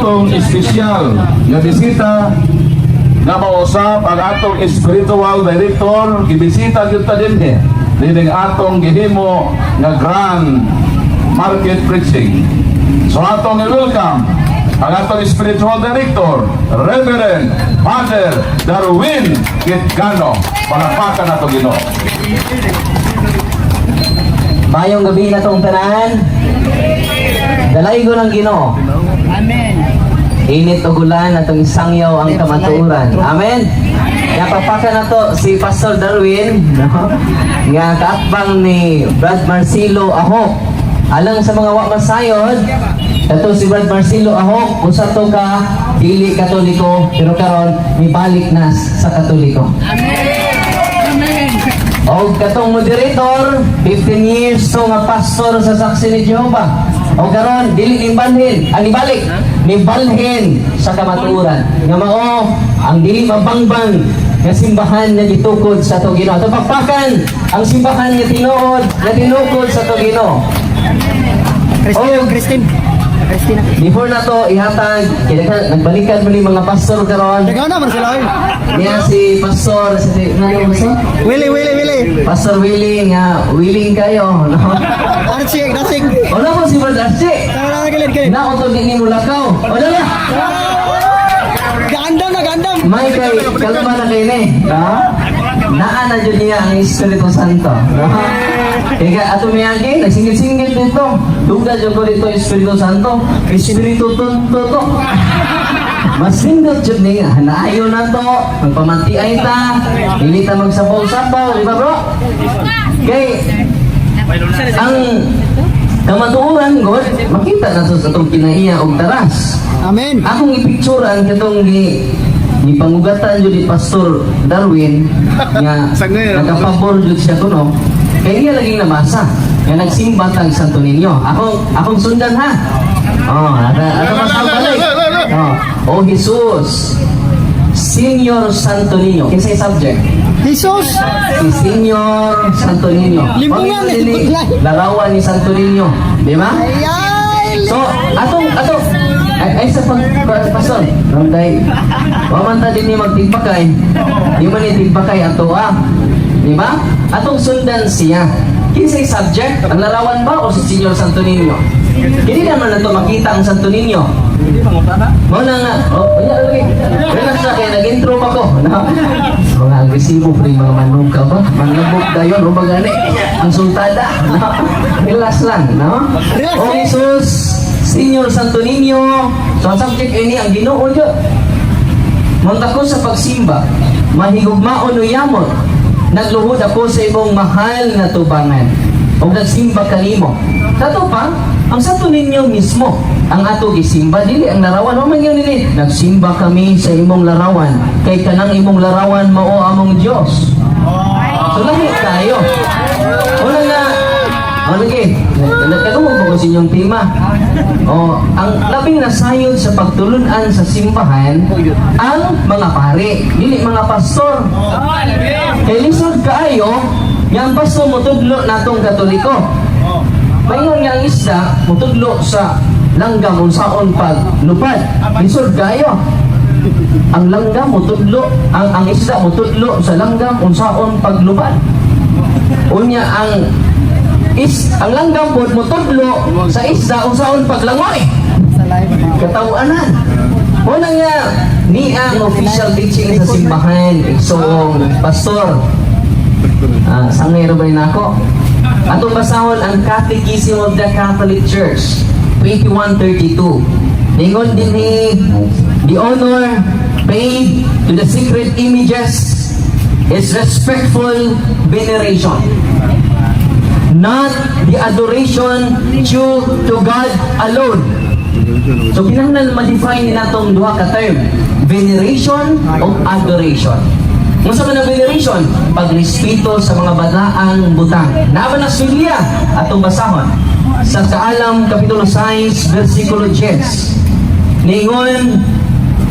Atong espesyal nga bisita nga mausap ang atong spiritual director, gibisita gyud ta dinhi dining atong gihimo nga grand market preaching. So atong i-welcome ang atong spiritual director, Reverend Father Darwin Gitgano. Palakpakan nato Ginoo. Maayong gabi na tong tanan. Dalaygon ang Ginoo. Amen. Init o gulan, atong isangyaw ang kamatuoran. Amen. Napapaka na to si Pastor Darwin, no? Nga kaatbang ni Brad Marcelo Ahok. Alang sa mga wa masayod, ito si Brad Marcelo Ahok, usa to ka dili Katoliko, pero karon mibalik na sa Katoliko. Amen. Og katong moderator, 15 years to nga pastor sa Saksi ni Jehovah. Og karon dili nibalhin, ang nibalik, nibalhin sa kamatuoran. Nga mao ang dili mabangbang nga simbahan nga gitukod sa atong Ginoo. Ato pakpakan ang simbahan nga tinuod nga tinukod sa atong Ginoo. Christine, Oh. Christine. Christina. Before na to ihatag, kaya nagbalikan mo ni mga pastor karon. Nagaw na man sila oy. Niya si pastor, si ano pastor? Willie, Willie, Willie. Pastor Willie nga willing kayo, no? Archie, dasig. Wala mo si Brad Archie. Tara na kilid kilid. Na utog ni mo lakaw. Wala na. Gandam na gandam. May kay kalma na kay ni. No? Naa na jud niya ang Espiritu Santo. No? Kaya ato miyagi, nagsingil-singil dito. Duga jud ko dito Espiritu Santo. Espiritu Tonto to. Mas nindot jud niya. Naayo na to. Magpamantiay ta. Dili ta magsapaw-sapaw. Di ba, bro? Kay ang kamatuoran God, makita na to sa atong kinaiya og taras. Amen. Akong ipicturean katong gipangugatan jud ni Pastor Darwin nga nagapabor jud siya kuno kay iya laging nabasa nga nagsimba tag Santo Niño. Akong sundan ha. Oh, ata ata pasal balik. Oh, oh Jesus. Senior Santo Niño. Kinsay subject? Jesus. Si Senior Santo Niño. Limbungan, Panginoon ni limbungan. larawan ni Santo Niño. Di ba? Ay, So, atong, atong, ay sa pag, pastor, ramday, wa man ta din ni magtigbakay, di man ni tigbakay ato ah. Di ba? Atong sundan siya. Kinsay subject? Ang larawan ba o si Senior Santo Niño? Hindi naman na to makita ang Santo Niño. Mao na nga, oh, wala lagi. Relax na kaya nag-intro pa ko. No? Mga agresibo pre, mga manog ka ba? Manlabok dayon, o gani? Ang sultada. No? Relax lang, no? Relax. Oh Jesus, Senior Santo Niño. So ang subject ini ang Ginoo jud. Munta ko sa pagsimba, mahigugmaon o yamot. Nagluhod ako sa imong mahal nga tubangan. O nagsimba kanimo. Kato pa, ang Santo Niño mismo, ang ato gisimba, dili ang larawan. O man yun nini, nagsimba kami sa imong larawan. Kay kanang imong larawan mao among Dios. So lahi tayo. Una nga, o lagi, nagkagumog ko sa inyong tema. O, ang labing nasayod sa pagtulunan sa simbahan, ang mga pare, dili mga pastor. Kay lisod kaayo, nga ang pastor motudlo natong Katoliko. Paingon nga ang isda, motudlo sa langgam unsaon paglupad. Lisod kaayo. Ang langgam motudlo, ang isda motudlo sa langgam unsaon paglupad. Unya ang langgam pod motudlo sa isda unsaon paglangoy. Sa live. Katawanan. Una nga, ni ang official teaching sa simbahan, igsoong pastor. Ah, sangay ra ba nako? Atong basahon ang Catechism of the Catholic Church, 2132. Ningon dinhi, "The honor paid to the sacred images is respectful veneration, not the adoration due to God alone." So kinahanglan ma-define natong duha ka term, veneration o adoration. Unsa man ang veneration? Pagrespeto sa mga balaang butang. Naa ba na sa Biblia? Atong basahon. Sa Kaalam Kapitulo 6, versikulo 10. Ningon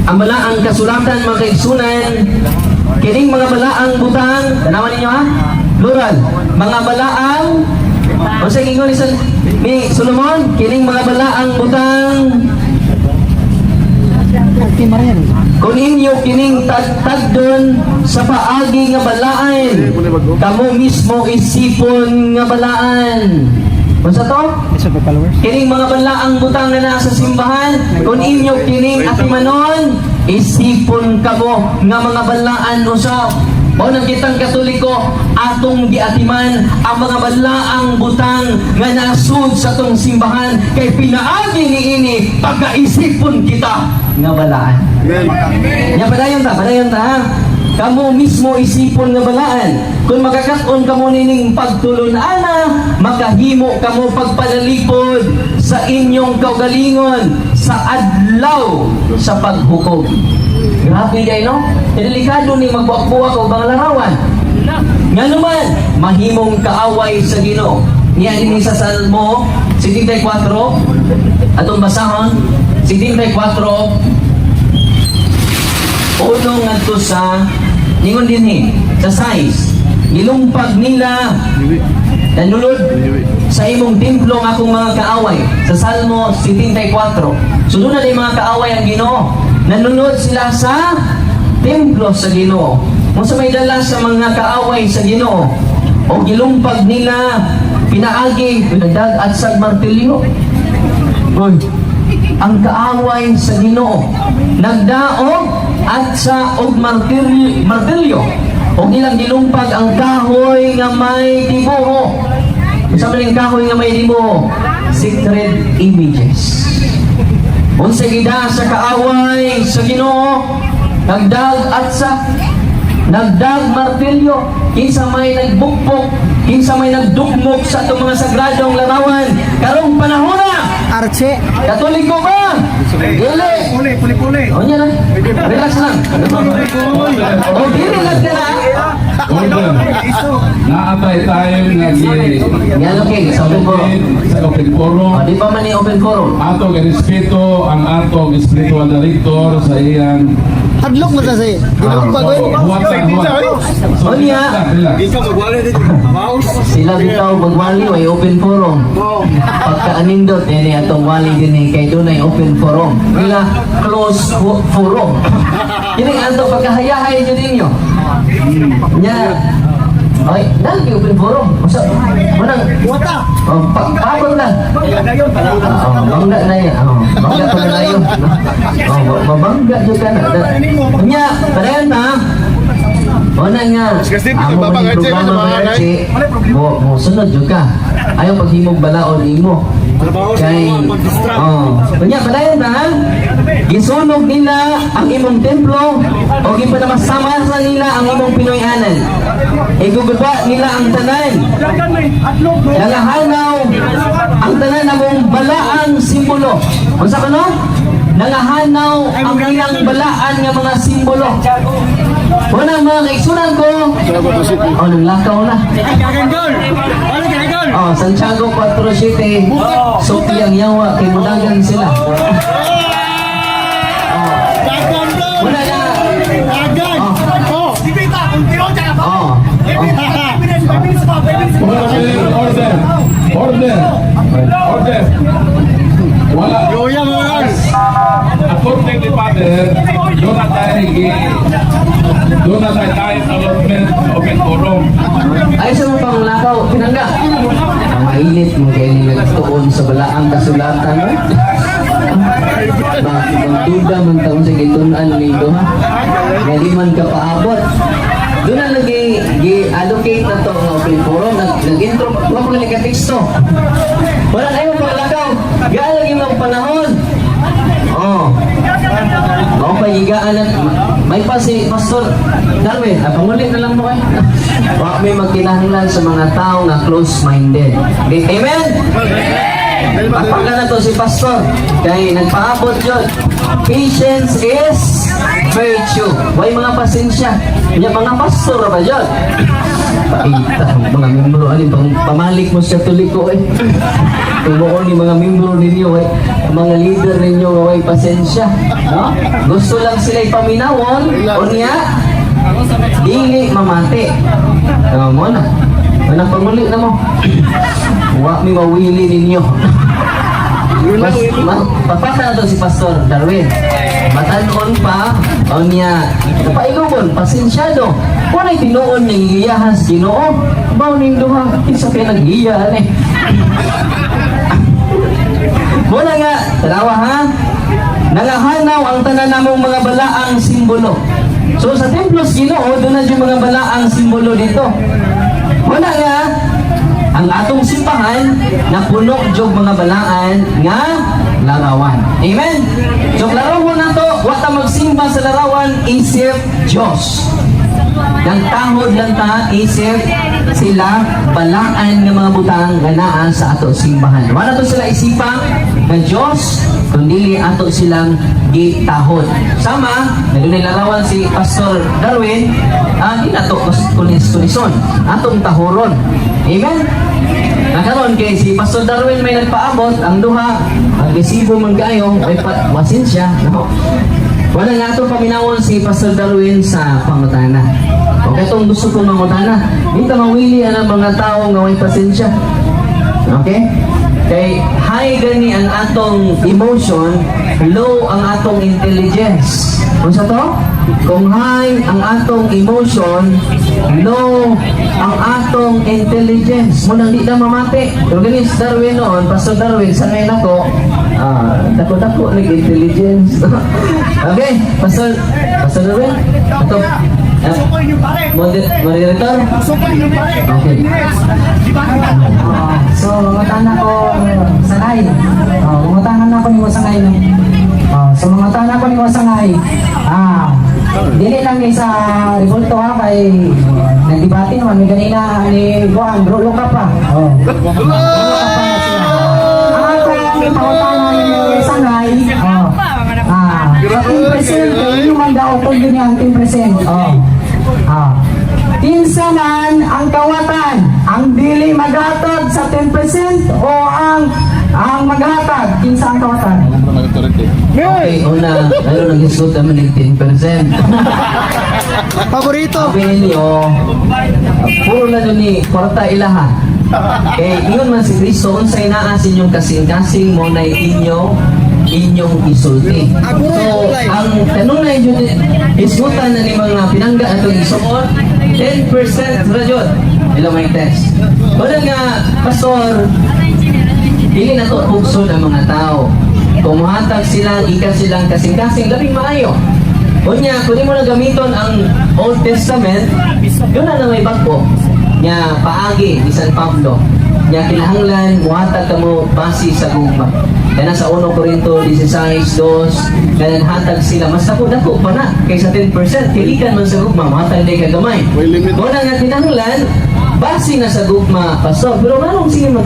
ang balaang kasulatan, mga kaigsunan, kining mga balaang butang, tanawan ninyo ha? Plural. Mga balaang. Unsa gingon ni Solomon? Kining mga balaang butang. Ate Maria. Kung inyo kining tagtagdon sa paagi nga balaan, kamo mismo isipon nga balaan. Unsa to? Isa pa followers. Kining mga balaang butang na nasa simbahan, kung inyo kining atimanon, isipon kamo nga mga balaan usab. O nang kitang Katoliko, atong giatiman ang mga balaang butang nga nasud sa atong simbahan kay pinaagi niini pagkaisipon kita nga balaan. Nya padayon ta ha. Kamo mismo isipon nga balaan. Kung makakaton kamo nining pagtulun-ana, makahimo kamo pagpanalipod sa inyong kaugalingon sa adlaw sa paghukom. Grabe diay, no? Delikado ni magbuak-buak og mga larawan. Nga naman, mahimong kaaway sa Ginoo. Niya dinhi sa Salmo 74, atong basahon, 74:1 ngadto sa ningon dinhi sa 6, "Gilumpag nila, nanulod sa imong templo ang akong mga kaaway." Sa Salmo 74, so doon na mga kaaway ang Ginoo, nanunod sila sa templo sa Ginoo. Kung sa may dala sa mga kaaway sa Ginoo, o gilumpag nila pinaagi nagdag at sa martilyo. Uy, ang kaaway sa Ginoo nagdaog at sa og martilyo, martilyo og ilang gilumpag ang kahoy nga may dibuho. Unsa man ang kahoy nga may dibuho? Sacred images. Unsa gida sa kaaway sa Ginoo? Nagdag at sa nagdag martilyo. Kinsa may nagbukbok, kinsa may nagdukmok sa atong mga sagradong larawan karong panahon na? Arche. Katoliko ba? Dili. Puli, puli, puli. O niya lang. Relax lang. O dili lang ka na. Order. Naatay tayo nga gi Yan, okay. Sa open forum. Sa open forum. O, di pa man ni open forum. Atong respeto ang atong spiritual director sa iyang Hadlok mo sa siya. Gilumpag oy. Huwat sa huwat. So, O niya. relax, relax. Sila bitaw magwali way open forum. Pagkaanindot ini atong wali dinhi kay dunay open forum. Nila close forum. Kini ato pagkahayahay jud ninyo. Nya. Ay, dahil kay open forum. Usa manang Wata. Oh, pagpagod na. Oh, bangga na yan. Oh, bangga pa na yun. Oh, mabangga jud ka na. Nya, padayon na. Una nga, amo man yung programa mga Archie, mo sunod jud ka. Ayaw paghimog balaod nimo. Kay, oh, unya padayon na ha. Gisunog nila ang imong templo o gipanamasamasa nila ang imong Pinoy-anan. Iguguba nila ang tanan. Nangahanaw ang tanan namong balaang simbolo. Unsa ka no? Nangahanaw ang ilang balaan nga mga simbolo. Wala mga kaigsunan ko. Oh, nang lakaw na. Oh, Santiago 4-7. Sophie ang yawa kay mudagan sila. Oh. Wala na. Oh. Oh. Order, order, order, order. Wala. According ni Father, doon na tayo tayo allotment sa open forum. Ay sa mga panglakaw, pinangga. Ang mainit mo kayo ni nagtuon sa balaang kasulatan. No? Magduda man taon sa gitunan ni ha. Nga di man ka paabot. Doon na lagi gi-allocate na to nga open forum. Nag-intro, wa pa ka teksto. Wala kayo panglakaw. Gaan lagi mga panahon. Oh. Mao pa higaan na may pa si Pastor Darwin, pangulit na lang mo kay. Wa may magkinahanglan sa mga tao nga close-minded. Okay, amen. Pagpagka na to si Pastor kay nagpaabot yun. Patience is virtue. Way mga pasensya. Nya mga pastor ra ba yun? Paita, mga membro ani pang pamalik mo sa Katoliko eh. Tumuon ni mga membro ninyo eh. Mga leader ninyo nga way pasensya, no? Gusto lang sila ipaminawon unya dili mamati. Oh, mo na. Wala panguli na mo. Wa mi mawili ninyo. Mas, papasa na to si Pastor Darwin. Mata Masan-on pa, unya pailubon, pasensyado. Walay tinuod nga gigiyahan sa Ginoo. Mao ning duha, isa kay naggiya ani. Muna nga, tanawa ha. Nangahanaw ang tanan namong mga balaang simbolo. So sa templo sa Ginoo, doon na yung mga balaang simbolo dito. Wala nga, ang atong simbahan napuno jog mga balaan nga larawan. Amen? So larawan na to, wa ta magsimba sa larawan isip Diyos. Nagtahod lang ta isip sila balaan nga mga butang nga naa sa ato simbahan. Wala to sila isipa nga Diyos, kundi ato silang gitahod. Sama, na dunay larawan si Pastor Darwin, di nato kunis-kunison, atong tahoron. Amen? Nakaroon kay si Pastor Darwin may nagpaabot, ang duha, agresibo man kayo, ay pasensya, no? Wala nga atong paminawon si Pastor Darwin sa pangutana. Okay, itong gusto kong mangutana. Di ta mawili ang mga tao nga way pasensya. Okay? Kay high gani ang atong emotion, low ang atong intelligence. Unsa to? Kung high ang atong emotion, low ang atong intelligence. Munang di na mamati. Pero gani si Darwin noon, Pastor Darwin, sa ngayon ako, dako-dako nag-intelligence. Okay, Pastor Darwin, ito, moderator? Okay. So, mangutana ko sangay. Oh, mangutana na ko nimo sangay no. Oh, so mangutana ko nimo sangay. Dili lang ni sa Rebulto ha, kay nagdebate naman mi ganina ni Juan, rulo ka pa. Oh. Rulo ka pa sila. Ang akong pangutana nimo sangay. Oh. Sa 10% kay inyo man daw kung yun ang 10%. Oh. Kinsa man ang kawatan, ang dili maghatag sa 10% o ang maghatag, kinsa ang kawatan? Okay, una, ano nag-isgot naman ng 10%. Paborito. Sabi ninyo, puro na dun ni kwarta ilaha. Kay ingon man si Kristo, unsay naa sa inyong kasing-kasing mo na inyong isulti. So, ang kanunay jud isgutan na ni mga pinangga atong isuot, 10% ra jud. Ila may test. Wala nga, Pastor, dili na to tugsod ang mga tao. Kung muhatag sila, ika silang kasing-kasing, labing maayo. Unya, kung di mo na gamiton ang Old Testament, yun na may bag-o nga paagi ni San Pablo. Nga kinahanglan muhatag kamo base sa gugma. Kana sa 1 Corinto 16:2, nga hatag sila mas dako dako pa na kaysa 10%, kilikan man sa gugma, muhatag di ka gamay. Muna nga kinahanglan base na sa gugma, Pastor. Pero nganong sige mo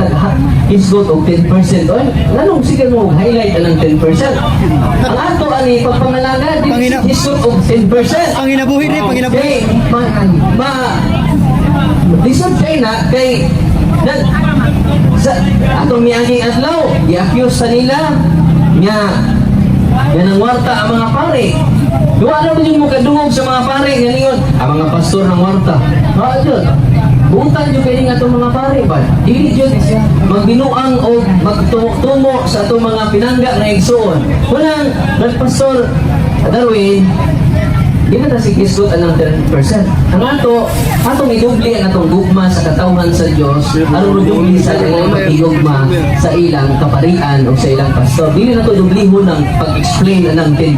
hisgot og 10%? Oy, nganong sige mo highlight ang 10%? Ang ato ani pagpangalaga dili hisgot og 10%. Panginabuhi rin, panginabuhi. Kay ma lisod kay na kay nag sa atong miaging adlaw gi-accuse sa nila nga nga nangwarta ang mga pare. Duwa na yung mukadungog sa mga pare nga ningon ang mga pastor ng warta. Ha jud. Butan jud kay nga atong mga pare ba. Dili jud magbinuang o magtumok-tumo sa atong mga pinangga nga igsuon. Unang nagpastor Darwin, di na ta si Kristo anang 10%. Ang ato, atong idubli ang atong gugma sa katawhan sa Dios, aron dubli sa ilang pagigugma sa ilang kaparian o sa ilang pastor. Dili na to dublihon ang pag-explain anang 10%.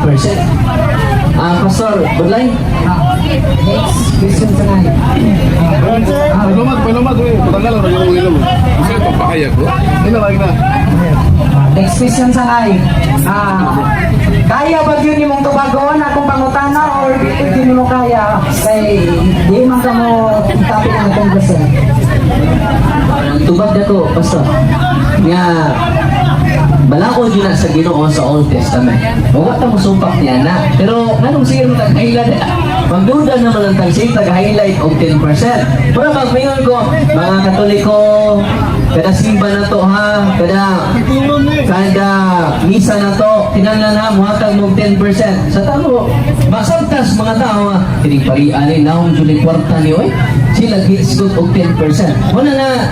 Pastor, Budlay? Next question sangay. Palumat, palumat, eh. Patanggal ang ilong ilong. Gusto ito, pakayag ko. Ina lagi na. Next question sangay. Kaya ba yun imong tubagon akong pangutana or dili gyud nimo kaya kay di man ka mo tapik ang 10%? Tubag na ko, Pastor. Nga, balaod yun na sa Ginoo sa Old Testament. Wa ta mo sumpak niya na. Pero nganong sige mo tag-highlight? Magduda naman ang tagsi tag-highlight og 10%. Pero magmingon ko, mga Katoliko, kada simba na to ha, kada misa na to, kinahanglan ha, muhatag mo og 10%. Sa tao, masabtas mga tao, ha, kining parian ni naong jud ni kwarta ni oy. Sila gisgot og 10%. Wala na,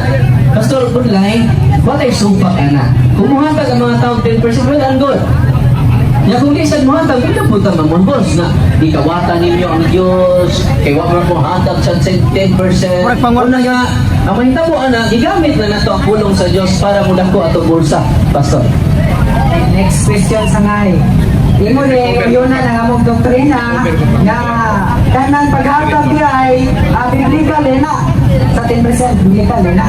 Pastor Budlay, walay sumpak ana. Kung muhatag ang mga tao 10%, well and good. Ya kung di sa muhatag, pila po ta mamunbos nga gikawatan ninyo ang Dios, kay wa man mo hatag sa 10%. Murag pangwar- Una nga, ang mahitabo ana, gigamit na nato ang pulong sa Dios para mudako atong bulsa, Pastor. Next question sa ngay. Imo ni yun na ang among doktrina nga kanang paghatag di ay biblical eh na. Sa 10% biblical eh na.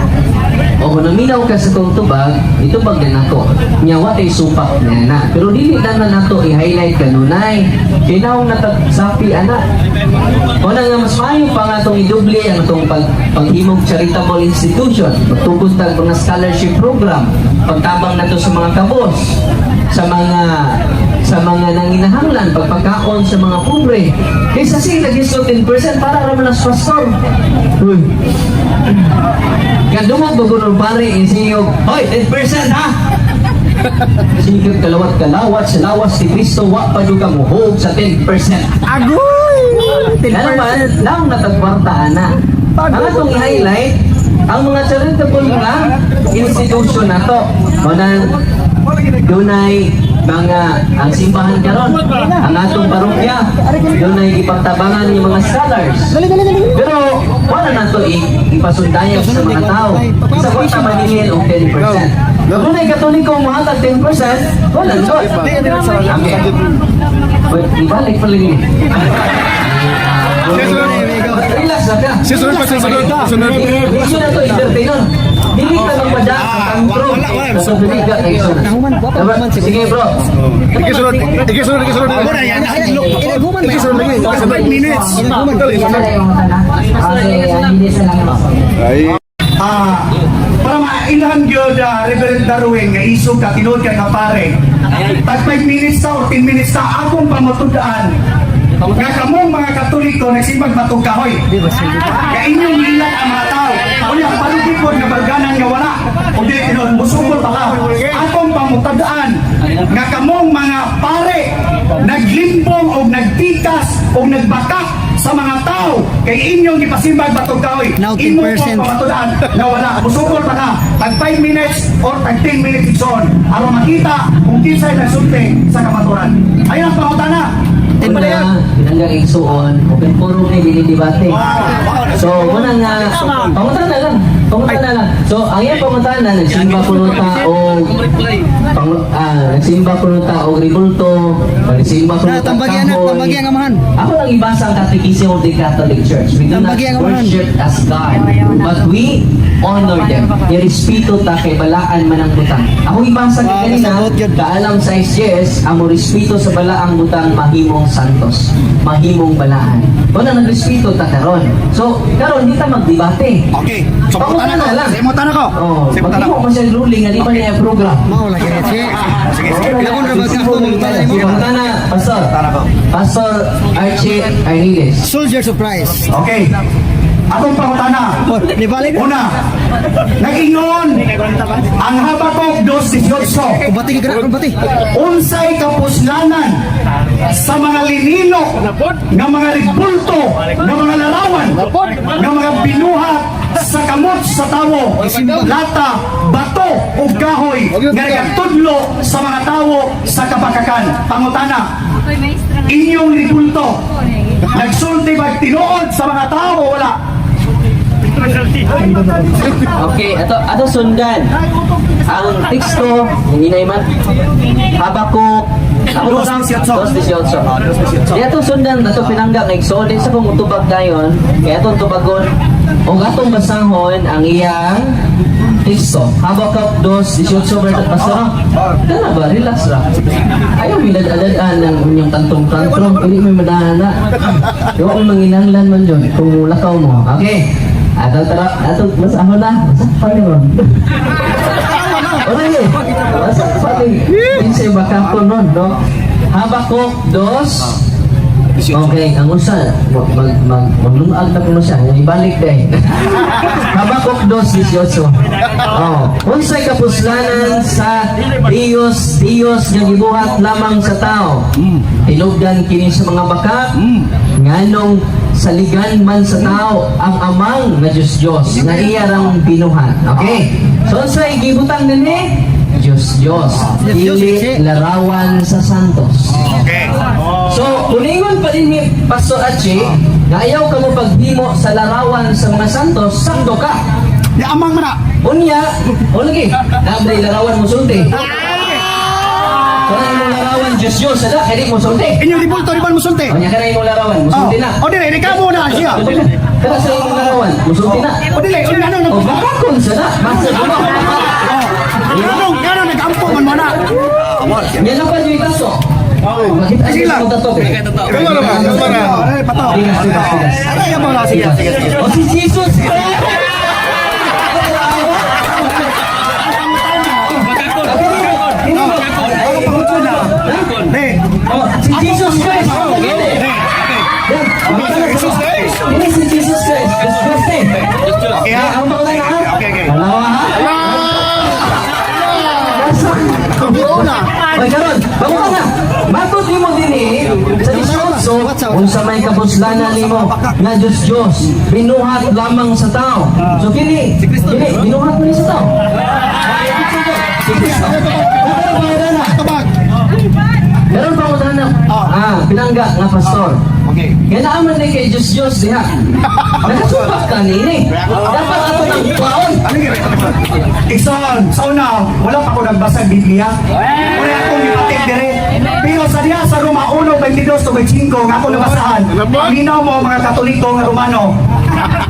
O kung naminaw ka sa kong tubag, itubag na nako. Nya wa tay supak na na. Pero dili na na nato i-highlight kanunay. Kinaw na tagsapi ana. Una nga mas maayo pa nga itong idubli ang itong paghimog charitable institution. Pagtukod tag mga scholarship program. Pagtabang nato sa mga kabos, sa mga nanginahanglan, pagpakaon sa mga pobre. Kaysa sila gisto 10% para raman as pastor. Uy. Kadungog ba kuno pare isiyog, "Hoy, 10% ha!" Sige kalawat kalawat sa lawas ni Kristo wa pa jud ka muhog sa 10%. Agoy! Kaya naman, lang natagkwarta ana. Ang atong i-highlight, ang mga charitable nga institution na to. Manang dunay mga ang simbahan karon, ang atong parokya, dunay ipagtabangan ng mga scholars. Dali, dali, dali. Pero wala na to ipasundayan sa mga tao. Sa kwarta maningil og 10%. Kung dunay Katoliko mohatag 10%, wala na to. Okay. Wait, ibalik pa lagi. Relax na ka. Susunod pa, susunod. Susunod. Issue na to, entertainon. Dili ka magpada sa tantrum. Sa dili ka kay Nahuman, guwapo naman si Sige bro. Ikasunod, ikasunod, ikasunod. Inaguman ba? Ikasunod lagi. 5 minutes. Inaguman. Yan na lang yung tana. Okay, hindi sa lang. Ay. Para mailhan gyud Reverend Darwin nga isog ka tinuod ka nga pare. Tag 5 minutes ta or 10 minutes ta akong pamatud-an nga kamong mga Katoliko nagsimbag matug kahoy. Nga inyong ilan ang mga tao. Unya palugit pod nga barganan nga wala. O dili tinuod musukol pa ka. Akong pamutad-an nga kamong mga pare naglimbong og nagtikas og nagbakak sa mga tao kay inyong gipasimbag batog kahoy. Now, Imo 10%. po pamatudan na wala. Musukol pa ka. Tag 5 minutes or tag 10 minutes igsoon. Aron makita kung kinsay nagsulti sa kamaturan. Ayun ang pangutana. Una, pinanggang igsuon, open forum ni dinidebate. So, muna nga, pangutana lang. Pangutana lang. So, ang iyang pangutana, nagsimba kuno ta og nagsimba kuno ta og ribulto, nagsimba kuno Na, ta tambagi anak, kahoy. tambagi ang amahan. Ako lang ibasa ang Catechism of the Catholic Church. We do not Tambagi ang amahan. worship as God, but we honor them. Irespeto ta kay balaan man ang butang. Ako ibasa kay Ah, kanina, kasabot yun. kaalam sa SGS, ang mo respeto sa balaang butang mahimong santos, mahimong balaan. Wala nagrespeto ta karon. So, karon di ta magdebate. Okay. So, Pangutana pangutana ko. lang. Sa imong tanong ko. Oh, Sa imong tanong maghimo ko. pa siya ruling nga di pa niya program. Mao lagi ni Che. Sige, sige. Pinakon ra ba ka ako mangutana nimo? Sige, pangutana, Pastor. Pangutana ko. Pastor Archie Arniles. Soldier surprise. Okay. Akong pangutana. Oh, nibalik. Una, nag-ingon ang Habakuk 2:18. Kumbati ka na, kumbati. Unsay kapuslanan sa mga linino nga mga ribulto nga mga larawan nga mga binuhat sa kamot sa tawo, lata, bato ug kahoy nga nagatudlo sa mga tawo sa kabakakan? Pangutana, inyong ribulto nagsulti ba tinuod sa mga tao o wala? Okay, ato ato sundan. Ang teksto, hindi na iman. Habakuk ako 2:18. 2:18. Di ato sundan ato pinangga kay igsoon din sa kung tubag dayon, kay atong tubagon og atong basahon ang iyang teksto. Habakuk 2:18 ba basta no? Dala ba relax ra. Ayaw milad-adad ng inyong tantong-tantrom, dili may madana. Yo ang manginanglan man jud kung lakaw mo. Okay. Ato tara, ato basahon na. Basa pa ni mo. Ora eh. Basa pa ni. Kinsa baka ko nun, no? Habakuk 2. Okay, ang usa mag mag mag maglungag na kuno siya, ibalik day. Habakuk 2:18. Oh, unsay kapuslanan sa Diyos, Diyos nga gibuhat lamang sa tao. Tinugdan kini sa mga baka, nganong saligan man sa tao ang amang nga Diyos Diyos nga iya rang binuhat. Okay? So unsay gibutang dinhi? Diyos Diyos. Diyos, Dili Diyos. larawan sa santos. Okay. So, kuningon pa din ni Pastor Achi, nga ayaw ka mo paghimo sa larawan sa mga santos, sakto ka. Ya amang man na. Unya, o lagi, nabray larawan mo sulti. Kana imong larawan Diyos Diyos, sada, kaya di mo sulti. Inyong ribulto di ba mo sulti? Unya kana imong larawan, musulti na. O dili, di ka mo na siya. Kana sa imong larawan, musulti na. O dili, o ano O baka kung sada, basta mo. Ngano nagampo man mo na. Yan ang pa yung itaso. Makita Sige niyo lang. sa tato. Kalma na ba? Kalma na. Ay, pato. Tigas, tigas, tigas. Ay, mo na sige, sige, sige. O si Jesus Christ! Ako pangutana. Ne. Oh, si Jesus Christ! Ang gini. Yan. Jesus Christ. Ini si Jesus Christ. Jesus Christ eh. Okay, ha? Ang pangutan ha? Okay. Dalawa ha? Corona. Oy, karon, bangon na. Matod nimo dinhi sa 18, unsa may kabuslanan nimo nga Diyos Diyos, binuhat lamang sa tao. So kini, kini binuhat mo ni sa tao. Si Kristo. Pero pangutana. Tabag. Meron pangutana. Ah, pinangga nga pastor. Okay. Kaya naaman ni kay Diyos Diyos diha. Nakasupak ka nini. Dapat ato ng baon. Ano gyud? Igsoon, sa una, wala pa ko nagbasa ng Biblia. Wala akong gipatid dire. Pero sa diha sa Roma 1:22 to 25 nga ako nabasahan. Paminaw mo mga Katoliko nga Romano.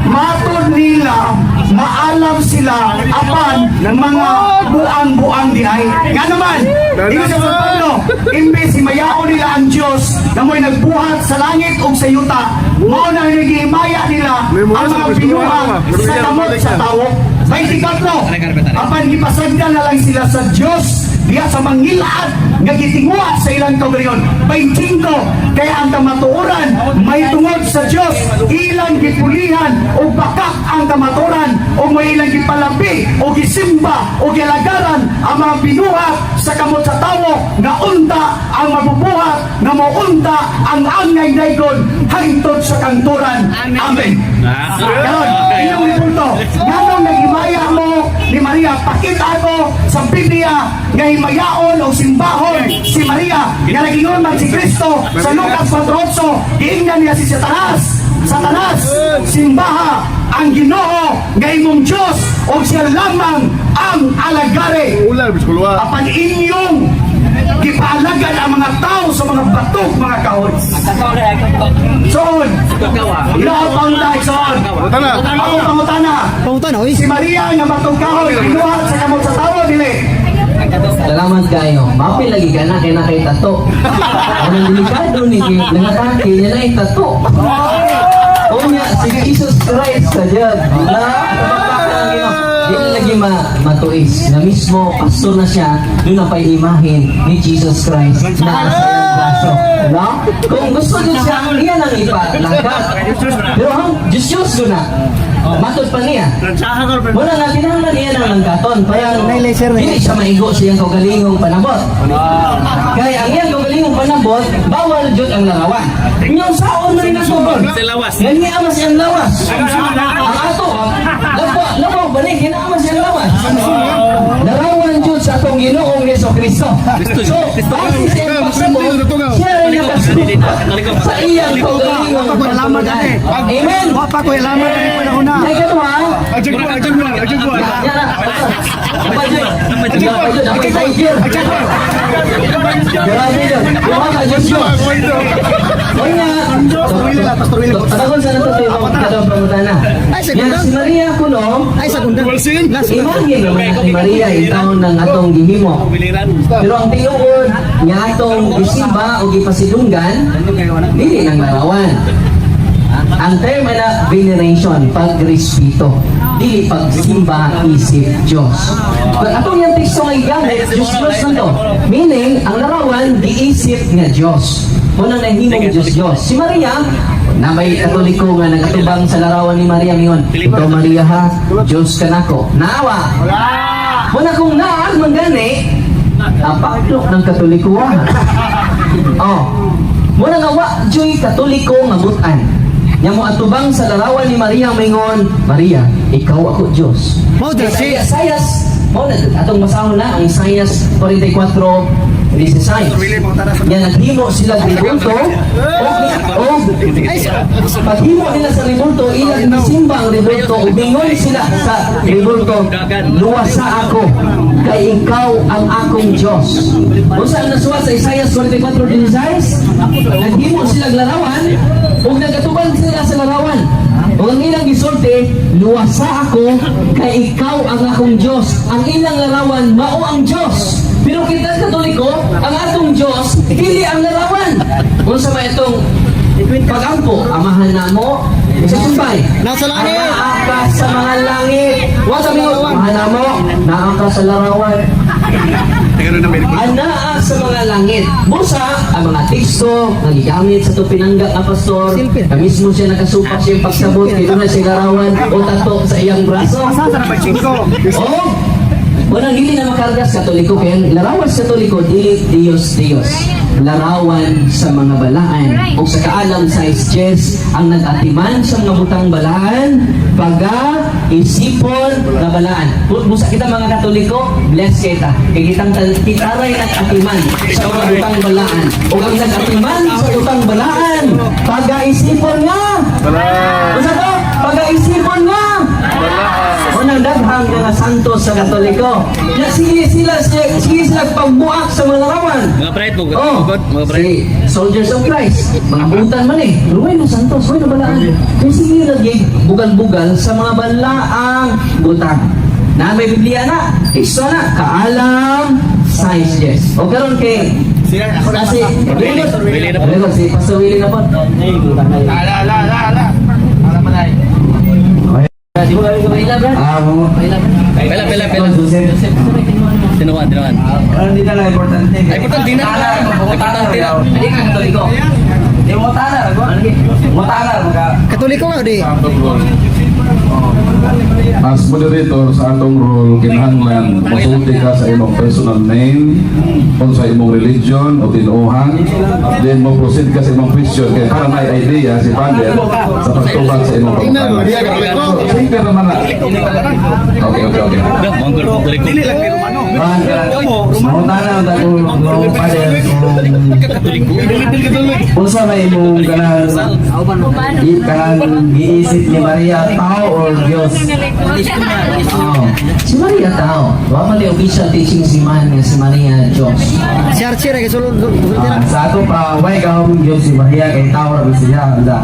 Matod nila, maalam sila apan mga buang-buang di ay. Nga naman, ingon sa San Pablo, imbes himayaon nila ang Dios na mo'y nagbuhat sa langit ug sa yuta, mao na nagihimaya nila ang mga binuhat sa kamot sa tawo. 24. Apan gipasagdan na lang sila sa Dios diya sa mangilaad nga gitinguha sa ilang kaugalingon. 25. Kaya ang kamatuoran may tungod sa Dios ilang gipulihan o bakak ang kamatuoran o may ilang gipalabi o gisimba o gilagaran ang mga binuhat sa kamot sa tawo nga unta ang mabubuhat nga mounta ang angay daygon hangtod sa kangturan. Amen. Karon, inyong punto. Nganong naghimaya mo ni Maria, pakita ko sa Biblia nga himayaon o simbahon si Maria nga nagingon man si Kristo sa Lucas 4:8, giingnan niya si Satanas. Satanas, simbaha ang Ginoo nga imong Dios ug siya lamang ang alagare. Ulan, biskulwa. Apan inyong gipaalagan ang mga tao sa mga batok, mga kahoy. Soon, ilaw pangutana, soon. Pangutana. Ako pangutana. Pangutana, oy. Si Maria nga batong kahoy, binuhat sa kamot sa tao, dili. Salamat kayo. Mapil lagi ka na kay na kay tato. Anong delikado ni kay nangatake niya na tato. Unya si Jesus Christ sa diyan. Na dili lagi matuis na mismo pastor na siya doon na pa'y imahin ni Jesus Christ na sa iyang braso. No? Kung gusto niyo siya, iyan ang ipalangkat. Pero ang Diyos Diyos doon na. Matod pa niya. Wala nga, kinahanglan niya ng langkaton. Parang dili siya maigo sa iyang kaugalingong panabot. Kaya ang iyang kaugalingong panabot, bawal jud ang larawan. Inyong saon na rin ang tubol. Yan niya ama siyang lawas. Ang ato, labaw, labaw ba ni? Ginaama siyang lawas. Larawan jud sa atong Ginoong Hesus Kristo. So, base sa iyang pagsabot, siya rin nakasuot sa iyang kaugalingong Salamat eh. Amen! Wa pa ko ilaman ani panahon na. Ay, kato ha? Ajag mo, ajag mo, ajag mo. Yan na. Napadyo. Napadyo. Grabe yun. Yung mga Diyos yun. Onya. Pastor Willie lang, Pastor Willie. Patagon sa nato sa ibang katong pangutana. Ay, segunda. Yan, si Maria kuno, Ay, segunda. Walsin. imagine naman na si Maria yung taon ng atong gihimo. Pero ang tinuod nga atong gisimba o gipasidunggan, dili nang larawan. Ang term na veneration, pagrespeto. Dili pagsimba isip Diyos. But atong yung teksto nga gigamit, Diyos Diyos na to. Meaning, ang larawan, giisip nga Diyos. Unang nahimong Diyos Diyos. Si Maria, na may Katoliko nga nagatubang sa larawan ni Maria ngayon. Ikaw Maria ha, Diyos ka nako. Naawa. Muna kung naag man gani, apaklok ng Katoliko ha. Oh. Muna nga wa joy Katoliko nga butan. Nya mo atubang sa larawan ni Maria maingon, Maria, ikaw ako Diyos. Mao dra Kay si- sayas Mao na atong basahon na ang Isaias 44:16. Nga naghimo sila rebulto og paghimo nila sa rebulto, ilang gisimba ang rebulto ug mingon sila sa rebulto, "Luwasa ako kay ikaw ang akong Diyos." Unsa ang nasuwat sa Isaias 44:16? Naghimo sila og larawan ug nagatubang sila sa larawan. Ug ang ilang gisulti, "Luwasa ako kay ikaw ang akong Diyos." Ang ilang larawan mao ang Diyos. Pero kita Katoliko, ang atong Diyos, dili ang larawan. Unsa man itong pagampo? "Amahan namo sa sumbay." Nasa langit. Naa ka sa mga langit. Wa sa mga "Amahan namo, naa ka sa larawan." Anaa sa mga langit. Busa, ang mga teksto nga gigamit sa itong pinangga nga pastor, na mismo siya nakasupak siyang pagsabot, kay na siya larawan o tato sa iyang braso. Oh, walang dili na makargas Katoliko kaya ang larawan sa Katoliko dili Dios Dios. Larawan sa mga balaan o sa kaalam sa Diyos ang nag-atiman sa mga butang balaan paga isipon nga balaan. Busa kita mga Katoliko, bless kita. Kay kitang kitaray nag-atiman sa mga butang balaan. O ang nag-atiman sa butang balaan paga isipon nga. Balaan. Unsa to? Paga isipon nga. Unang daghang mga santos sa Katoliko. Ya sige sila pagbuak sa mga larawan. Mga pride mo, Oh, mga pride. si Soldiers of Christ, mga butan man eh. Ruwen ng santos, ruwen ng balaan. Kaya sige lagi bugal-bugal sa mga balaang butang. Na may Biblia na, iso na, kaalam, size yes. O karon kay kasi Willie na po. Willie, si Pastor Willie na po. Ala, ala, ala, ala. Ala man ay. Paila, Brad. Paila, Brad. Pela, pela, pela. Tinuan, tinuan. Hindi na lang importante. Ay, importante na. Importante na. Hindi ka Katoliko. Di mo tana, mo tana mga Katoliko ka di. As moderator sa atong role, kinahanglan mosulti ka sa imong personal name o sa imong religion o tinuohan, then mo proceed ka sa imong question kay para may idea si Father sa pagtubag sa imong Tingnan mo, pangutana. diya ka. Simple naman na. Okay. Mongol, Katoliko. Dili lang pero ano. Mo tana ta ko no father kung unsa may imong kanang kanang giisip ni Maria, tao or Dios? Oh. Si Maria tao. Wa man di official teaching si man nga si Maria Diyos. Si Archie ra kay sulod sulod Ah, sa ato pa way gahom Dios si Maria kay tao ra man siya anda.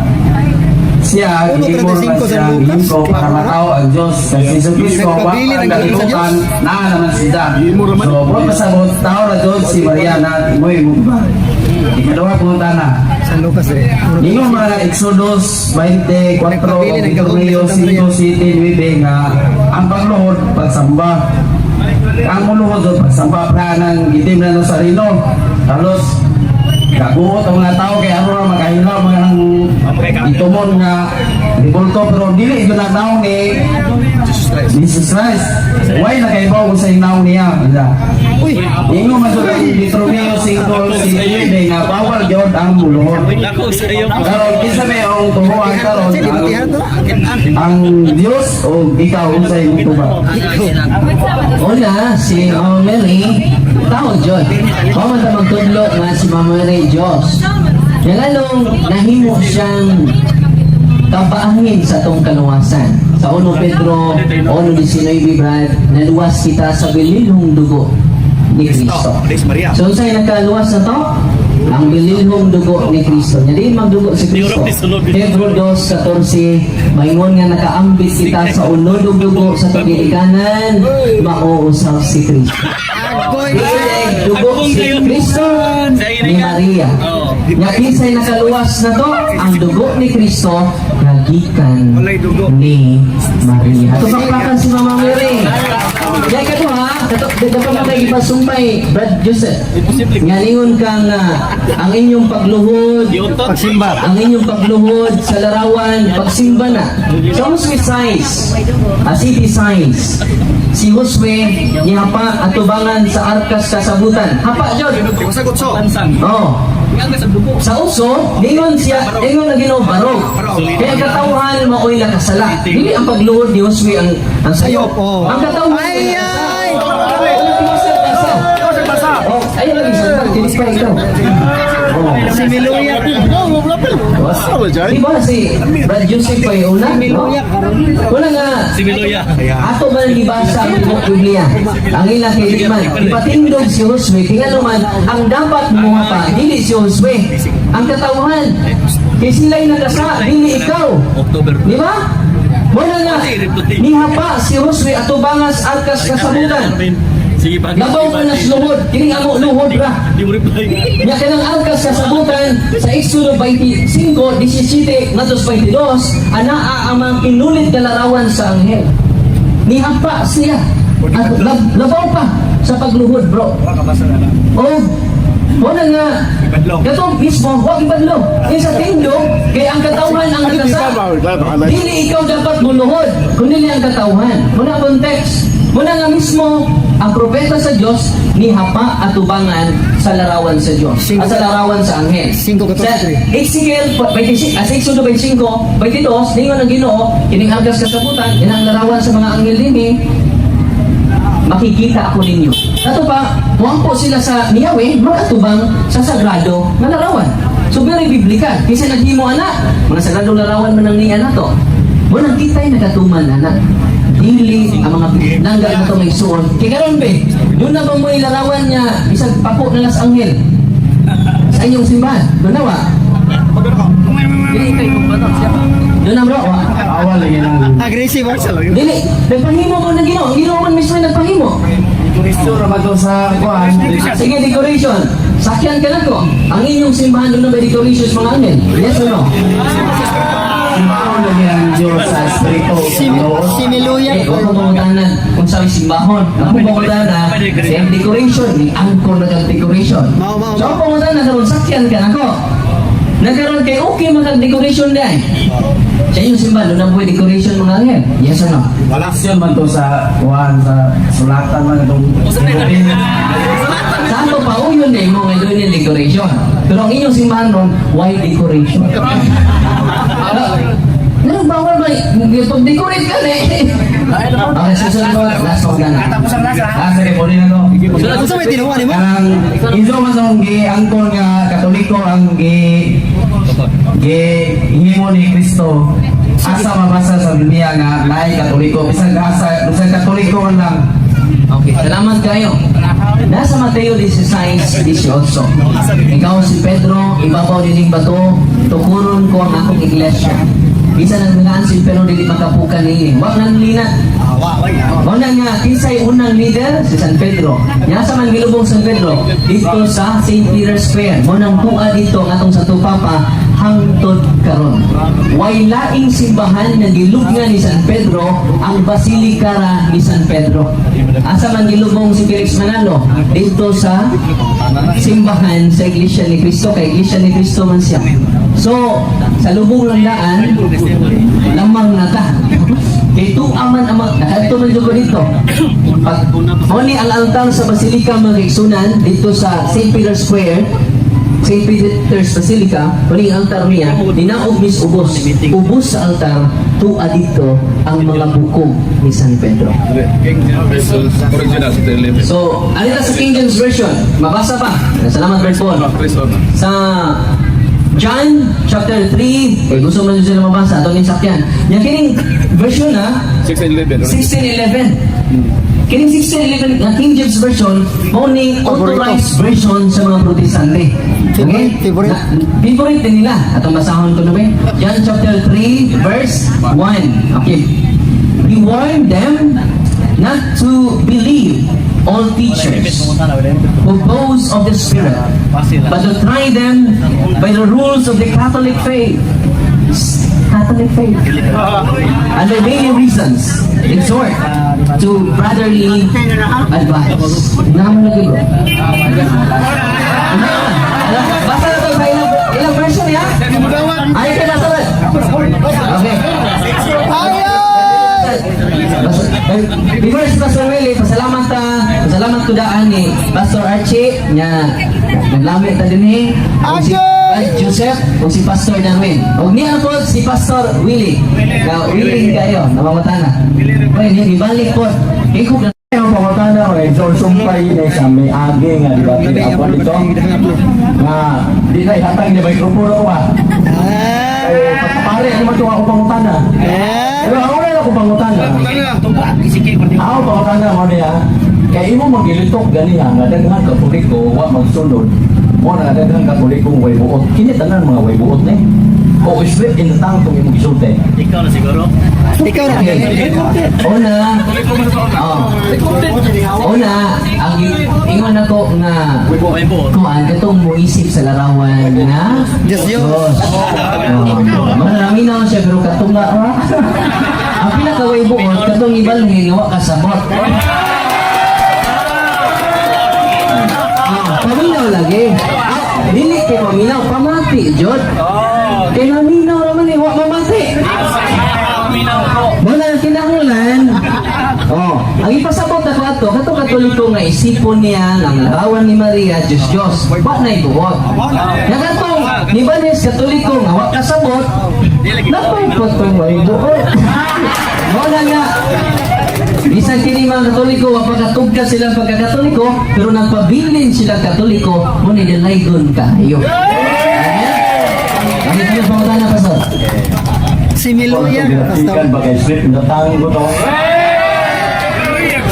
Siya gihimo 1.35 man sa siya Lucas, gihimo para klaro na. matao ang Dios kay si Jesu Cristo wa Nagpabili ang ng galing sa kalibutan Diyos. naa naman siya. Gihimo ra man. So, bro pasabot tao ra Dios si Maria na imoy mo ba. Ikaduha ko na. San Lucas dire. Ingon mga Exodus 24, Nagpabili ng gahom ni Deuteronomio Santa Maria. 5, 7, 9 nga ang pagluhod pagsamba. Ang muluhod doon pagsamba pa ng itim na Nazareno. Halos kabuot ang mga tao kay aron ra makahilaw mga itumon nga ribulto pero dili ito na naong ni Jesus Christ. Why nakaibaw kung sa naong niya? Uy, Ingon man sa Deuteronomio 5, 7 nga bawal gyud ang muluhod. Ako sa iyo. Karon kinsa may ang tuhuan karon Sige, batihan to. ang Dios o ikaw unsay imong tubag? Una, si Mama Mary, tao Diyos. Mao man ta magtudlo nga si Mama Mary Diyos. Nga nganong nahimo siyang kabahin sa atong kaluwasan. Sa 1 Pedro 1:19, Brad, naluwas kita sa bililhong dugo ni Kristo. Praise Maria. So, unsay nakaluwas na to? Ang bililhong dugo ni Kristo. Nya diin magdugo si Kristo. Hebrew 2:14, maingon nga nakaambit kita sa unod ug dugo sa pagilikanan, mauusap si Kristo. Agoy. Dili dugo si Kristo ni Maria. Nya kinsay nakaluwas na to? Ang dugo ni Kristo nga gikan Walay dugo. ni Maria. Tupakpakan si Mama Mary. Kaya kato ha, kato, dapat mo kayo ipasumpay, Brad Joseph. Nga ningon ka nga, ang inyong pagluhod, Pagsimba. ang inyong pagluhod sa larawan, pagsimba na. Sa Josue signs, a city signs, si Josue nihapa atubangan sa arkas kasabutan. Hapa jud. Sagot so. Oh. Sa uso, ningon siya, ningon na Ginoo barog. Kaya ang katawhan maoy nakasala. Dili ang pagluhod ni Josue ang sayo. Oh. Ang katawhan Ay, ay! Dili pa ikaw. Oh. Si Miluya. Di ba si Brad Joseph pa yung una? No? Una nga, Si Miluya. ato man gibasa ang tibuok Biblia. Ang ilang kay man, ipatindog si Josue, kaya naman, ang dapat mo pa, dili si Josue. Ang katawhan, kay sila'y nagasa, dili ikaw. October. Di ba? Muna nga, nihapa si Josue atubangas arkas kasabutan. Sige, pag Labaw ka na sa luhod, kining amo luhod ra. Di mo reply. Nya kanang arkas kasabutan sa Exodo 25:17 ngadto 22, anaa ang mga pinulit nga larawan sa anghel. Nihapa siya. At labaw pa sa pagluhod, bro. Oh, wala nga. Kato mismo, wag ibadlo. Kaya sa tindog, kay ang katawhan ang nakasa. Dili ikaw dapat muluhod, kundi ang katawhan. Muna context. Muna nga mismo, ang propeta sa Diyos nihapa at tubangan sa larawan sa Diyos. At sa larawan sa anghel. 5:14. Sa Ezekiel 26, Exodo 25, 22, ningon ang Ginoo, kining argas kasabutan, kinang larawan sa mga anghel dinhi, makikita ako ninyo. Kato pa, muampo sila sa ni Yahweh, magatubang sa sagrado nga larawan. So very biblical. Kinsa naghimo ana, mga sagradong larawan man ang niya nato. Mo nang kita'y nagatuman ana. Dili ang mga nangga na to may suon. Kay karon be, doon na ba mo larawan niya bisag pako na las anghel sa inyong simbahan? Doon na wa? Doon na bro, wa? Awal lagi nang Aggressive ah. Dili, nagpahimo mo ng Ginoo. Ang Ginoo man mismo yung nagpahimo. Gusto ra ba to sa kuan? Sige, decoration. Sakyan ka na ko. Ang inyong simbahan doon na may decoration sa mga anghel. Yes or no? Simbahon lagi ang Diyos sa espiritu. Si Miluya. Eh, huwag mo pangutanan kung sa simbahon. Ang pangutana, sa iyang decoration, ni angkor na kang decoration. Mao, mao, So, ang pangutana, karon sakyan ka na ko. Nagkaroon kay okay magkag-decoration dahil. Sa inyong simbahan, doon ang buhay decoration mga anghel. Yes or no? Aksyon man to sa kuan sa sulatan man itong Sa ato pa, oh, yun eh, mo ngayon yung decoration. Pero ang inyong simbahan ron, why decoration? Ano, bawal ba? Pag-decorate ka na eh. Okay, susunod ko, last one na. Tapos ang last, ha? Ah, sige, puli na to. Unsa may tinuwa nimo? Ang iso man sa gi angkon nga Katoliko ang gi gi himo ni Kristo asa mabasa sa Biblia nga naay Katoliko bisan asa bisan Katoliko man lang. Okay, salamat kayo. Nasa Mateo 16:18. Ikaw si Pedro, ibabaw dining bato, tukuron ko ang akong iglesia. Bisan ang nagaan si Pedro dili makapukan niini. Wa nang linat. Mao na nga kinsay unang leader si San Pedro. Nya sa man gilubong San Pedro dito sa St. Peter's Square. Mo nang kuha dito ang atong Santo Papa hangtod karon. Way laing simbahan nga gilubngan ni San Pedro ang Basilica ra ni San Pedro. Asa man gilubong si Felix Manalo dito sa simbahan sa Iglesia ni Cristo, kay Iglesia ni Cristo man siya. So, sa lubong lang daan, lamang na ta. Kay tuaman ang mga, nakadto man jud ko dito. Pag mo ni ang altar sa Basilica mga kaigsunan dito sa St. Peter's Square, St. Peter's Basilica, mo ni ang altar niya, dinaog mis ubos. Ubos sa altar, tua dito ang mga bukog ni San Pedro. So, ano sa King James Version? Mabasa pa. Salamat, verse 4. Sa John chapter 3, eh, gusto man sila mabasa, atong sakyan. Yang kining version na, 6:11. 1611. Kining 1611 nga King James Version, mao ning authorized version sa mga Protestante. Okay? Favorite. Favorite din nila. Atong basahon ko na ba? John chapter 3 verse 1. Okay. He warned them not to believe all teachers who boast of the Spirit, but to try them by the rules of the Catholic faith. Catholic faith. And the many reasons exhort to brotherly advice. Naman lagi bro. Basta na to sa ilang version ya? Ay, ka nasa. Okay. Before si Pastor Willie, pasalamat ta, pasalamat ko daan ni Pastor Archie nya naglamit ta dinhi. Ug si Joseph ug si Pastor Darwin. Ug niya po si Pastor Willie. Nga willing kayo, namamata na. Oy, ibalik po. Kay ko Ang pangutana ko, so sumpay ni sa may agi nga di ba ako dito nga di na ihatag ni mikropono ba. Eh, pare naman to ako pangutana. Pero ako na ako pangutana. Ako pangutana mo niya. Kay imo magilitok ganiha nga daghan Katoliko wa magsulod. Mo na daghan Katoliko way buot. Kini tanan mga way buot ni. O split in the tongue kung imong gisulti. Ikaw na siguro. Ikaw na. Una, oh. Una, ang ingon ako nga Way buot. kuan katong moisip sa larawan nga Diyos Diyos. Oh, marami na siya pero katunga ra. Ang pinakaway buot katong ibalhin nga wa kasabot. Ah, paminaw lagi. Ah, dili kay paminaw, pamati jud. Kay maminaw ra man eh, wa mamati. Muna kinahanglan. Oh, ang ipasabot ako ato, kato Katoliko nga isipon niya ang larawan ni Maria, Diyos Diyos. Wa na ibuot. Nga katong ni Banes Katoliko nga wa kasabot, napay potong way buot. Muna nga bisan kini mga Katoliko, wa pagkatugka silang pagkakatoliko, pero nagpabilin sila Katoliko, mo ni dalaygon kaayo. Amen. Ang ito yung pangutana, Pastor. Similuya ka, Pastor. Ginatikan ba kay split in the tongue ko to?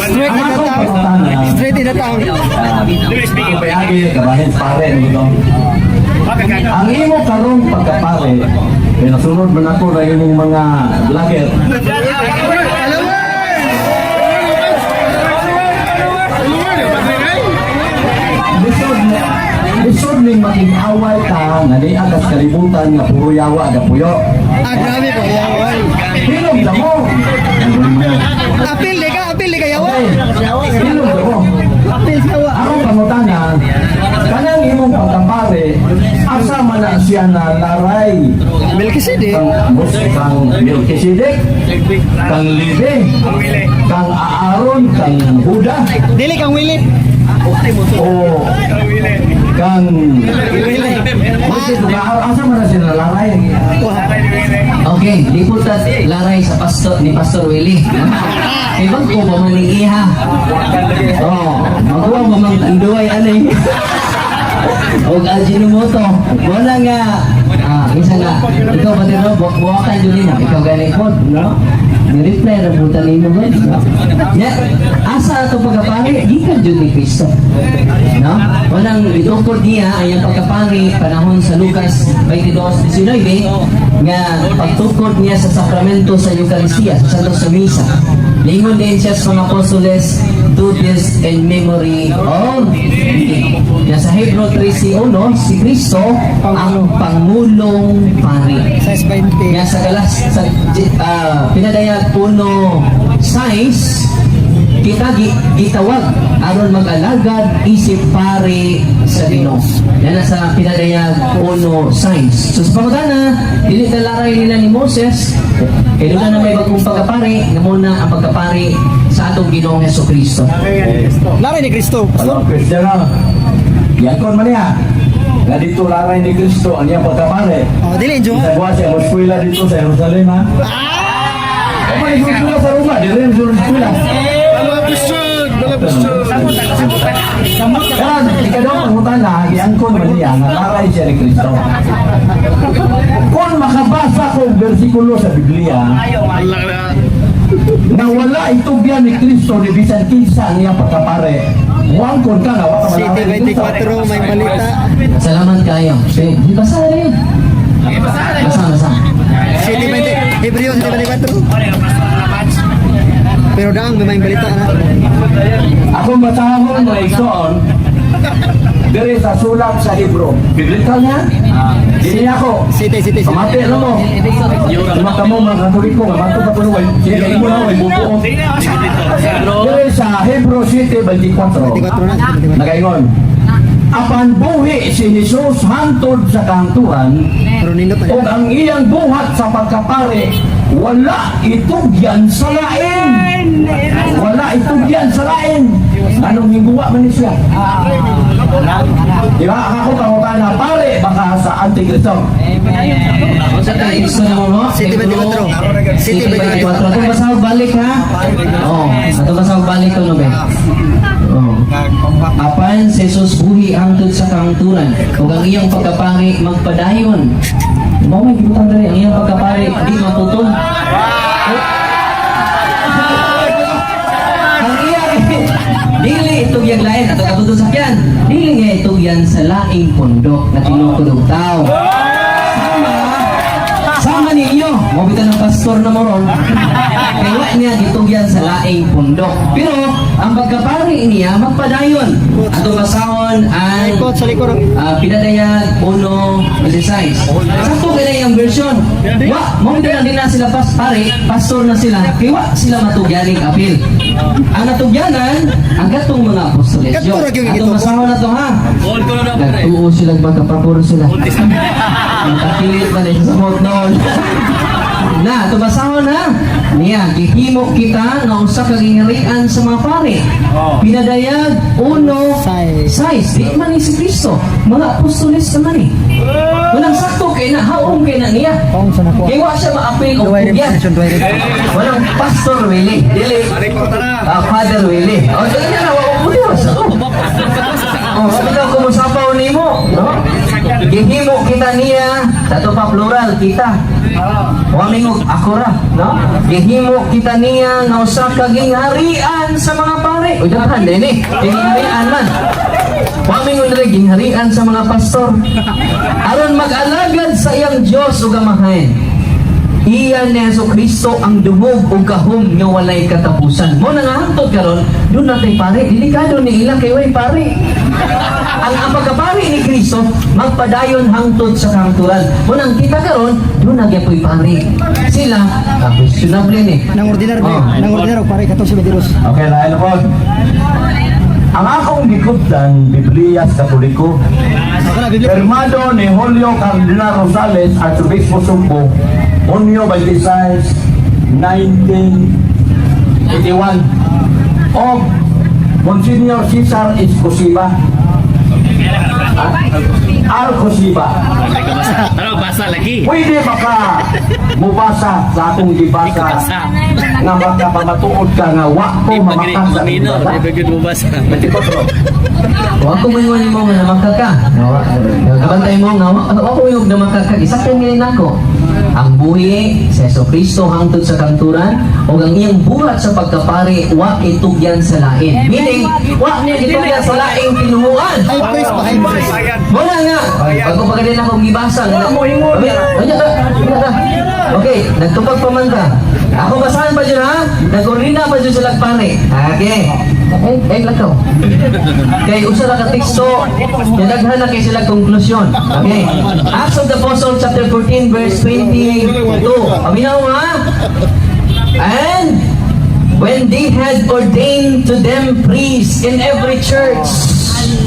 Straight in the tongue. Straight in the tongue. Ang payagi, kabahin pare nito. Ang imo karong pagkapare, kay nasunod man ako na imong mga vlogger. Lisod na lisod ning makig-away ka nga di agas kalibutan nga puro yawa ga puyo. Ah, grabe po. Yawa. Hilom ta mo. Apil di ka, apil di ka yawa. Okay. Hilom ta mo. Apil yawa. Akong pangutana, kanang imong pagkapare, asa man na siya na laray Melchizedek. kang Mos kang Melchizedek, kang Levi, kang Aaron, kang Huda, Dili kang Willie. o kang Bakit asa man na siya na laray? Okay, di po ta laray sa pastor ni Pastor Willie. Kay bag-o pa man ning iha. Oh, magkuha pa man tanduay ani. Og Ajinomoto. Wala nga ah, isa nga ikaw ba din buwakan jud nimo ikaw gani pod, no? Ni-reply ra buta nimo ba? No? Ya, asa ato pagkapari gikan jud ni Kristo. No? Walang itukod niya ang iyang pagkapari panahon sa Lucas 22:19 nga pagtukod niya sa sakramento sa Eucharistia, sa Santo sa Misa. Lingon din siya sa mga apostoles, "Do this in memory of me." Nga sa Hebrew 13:1, si Kristo ang pangulong pari. Size 20. Nga sa galas sa pinadayag 1:6, kita gitawag aron mag-alagad isip pare sa Ginoo. Yan na sa pinadayag 1:6. So sa pangutana, dili ta laray nila ni Moses kay doon na may bagong pagkapari nga muna ang pagkapari sa atong Ginoong Hesus Kristo. Laray ni Kristo. Hello, Christian na. Yakon man niya. Nga dito laray ni Kristo ang iyang pagkapare. Oh, dili Isa jowa. buwan siya mo-eskwela dito sa Jerusalem ha. Ah! Mo eskwela sa Roma, dito yung eskwela. Karon, ikadong pangutana, giangkon man niya nga laray siya ni Kristo. Kung makabasa ko bersikulo sa Biblia, na wala itugyan ni Kristo ni bisan kinsa ang iyang pagkapare, muangkon ka nga wa ka City malaray ni Kristo. 24, may balita. Salamat kayo. Eh, di basa na yun. Basa, basa. City 20, Hebreo City 24. Pero daang may balita na. Akong basahon mga igsoon, diri sa sulat sa Hebro. Biblical niya? Dili ako. City, city, city. Pamati ano mo? Tumaka mo mga Katoliko, nga mato pa kuno way. Sige kay mo na way bubuo. Diri sa Hebro City 24. 24 na. 24. Nagaingon. Apan buhi si Jesus hangtod sa kahangturan Pero nindot na. ug ang iyang buhat sa pagkapare wala itugyan sa lain. Wala itugyan sa lain. Anong higuwa man ni siya? Di ba? Ang ako pangutana, pare baka sa Antikristo. Sa gusto na mo, no? City 24. City 24. Atong basahog balik ha. Oh, atong basahog balik ko no be. Oh. Apan si Jesus buhi hangtod sa kahangturan ug ang iyang pagkapari magpadayon. Mao may gibutang diri ang iyang pagkapari di maputol. Ang iyang dili itugyan lain ato katudto sakyan. Dili nga itugyan sa laing pundok na tinukod og tao. Sama sama ninyo, mo bitan ng pastor na moron. Kay wa niya gitugyan sa laing pundok. Pero ang pagkapari niya magpadayon. Ato basahon ang Likod sa likod. Pinadayag 1:16. Sakto kay ang version. Wa mo bitan din na sila pas pare, pastor na sila. Kay wa sila matugyaning apil. Ang natugyanan ang katong mga apostoles. Kadto ra gyud Atong gitubo. basahon na to ha. All ko na daw, pre. Nagtuo sila, magkapapuro sila. Nagkakilit pa sa samot noon. Na, tubasahon na. Niya, gihimo kita nga usa ka giharian sa mga pare. Pinadayag uno Size. size. Di man ni si Kristo. Mga apostoles naman eh. Walang sakto kay na, haong kay na niya. Haong sa nakuha. Kay wa siya maapil og Duway tugyan. revolution, duway revolution. Walang Pastor Willie. Dili. Ah, Father Willie. O, sige na, wa ko Diyos. Oh, sabi daw kumusapaw nimo, no? Gihimo kita niya, sa ato pa plural kita. Wa mingog ako ra, no? Gihimo kita niya nga usa ka gingharian sa mga pare. Uy, daghan din eh. Gingharian man. Wa mingon diri gingharian sa mga pastor. Aron mag-alagad sa iyang Dios ug Amahan. Iya ni Hesus Kristo ang duhog ug gahom nga walay katapusan. Mo na nga hangtod karon, doon natay pare, delikado ni ila kay way pare. Ang pagkapari ni Kristo magpadayon hangtod sa kahangturan. Mo nang kita karon, doon na gyapoy pare. Sila, questionable ni. Nang ordinar Oh. nang ordinar og pare katong si Mediros. Okay, na po. Ang akong gikuptan, Biblia sa Katoliko, Ako na Biblia. Firmado ni Julio Cardinal Rosales, Archobispo Sugbo, Hunyo 26, 1981. O Monsignor Cesar Escosiba. Alcosiba. Ano, basa lagi. Pwede ba ka mubasa sa atong gibasa Basa. nga makapamatuod ka nga wa ko Di pa gini, mamakak sa minor. gibasa? Di pa gud mo basa. 24. Wa ko moingon nimo nga namakak ka. Kabantay mo nga wa ko moingon namakak ka. Isakyan gani nako. Ang buhi sa Hesus Kristo hangtod sa kanturan ug ang iyang buhat sa pagkapari wa itugyan sa lain. Meaning, wa niya itugyan sa laing tinuhuan. High priest pa, high priest. Wala nga. Bago pa ganun akong gibasa. Wala mo ingon. Unya ka. Okay, nagtupag pa man ka. Ako basahan pa dyan ha? Nag-orina pa dyan sila pare. Okay. Eh, eh, lakaw. Kay usa ra ka teksto, nilaghan na kay sila konklusyon. Okay. Acts of the Apostles chapter 14 verse 22. Paminaw ha? And when they had ordained to them priests in every church,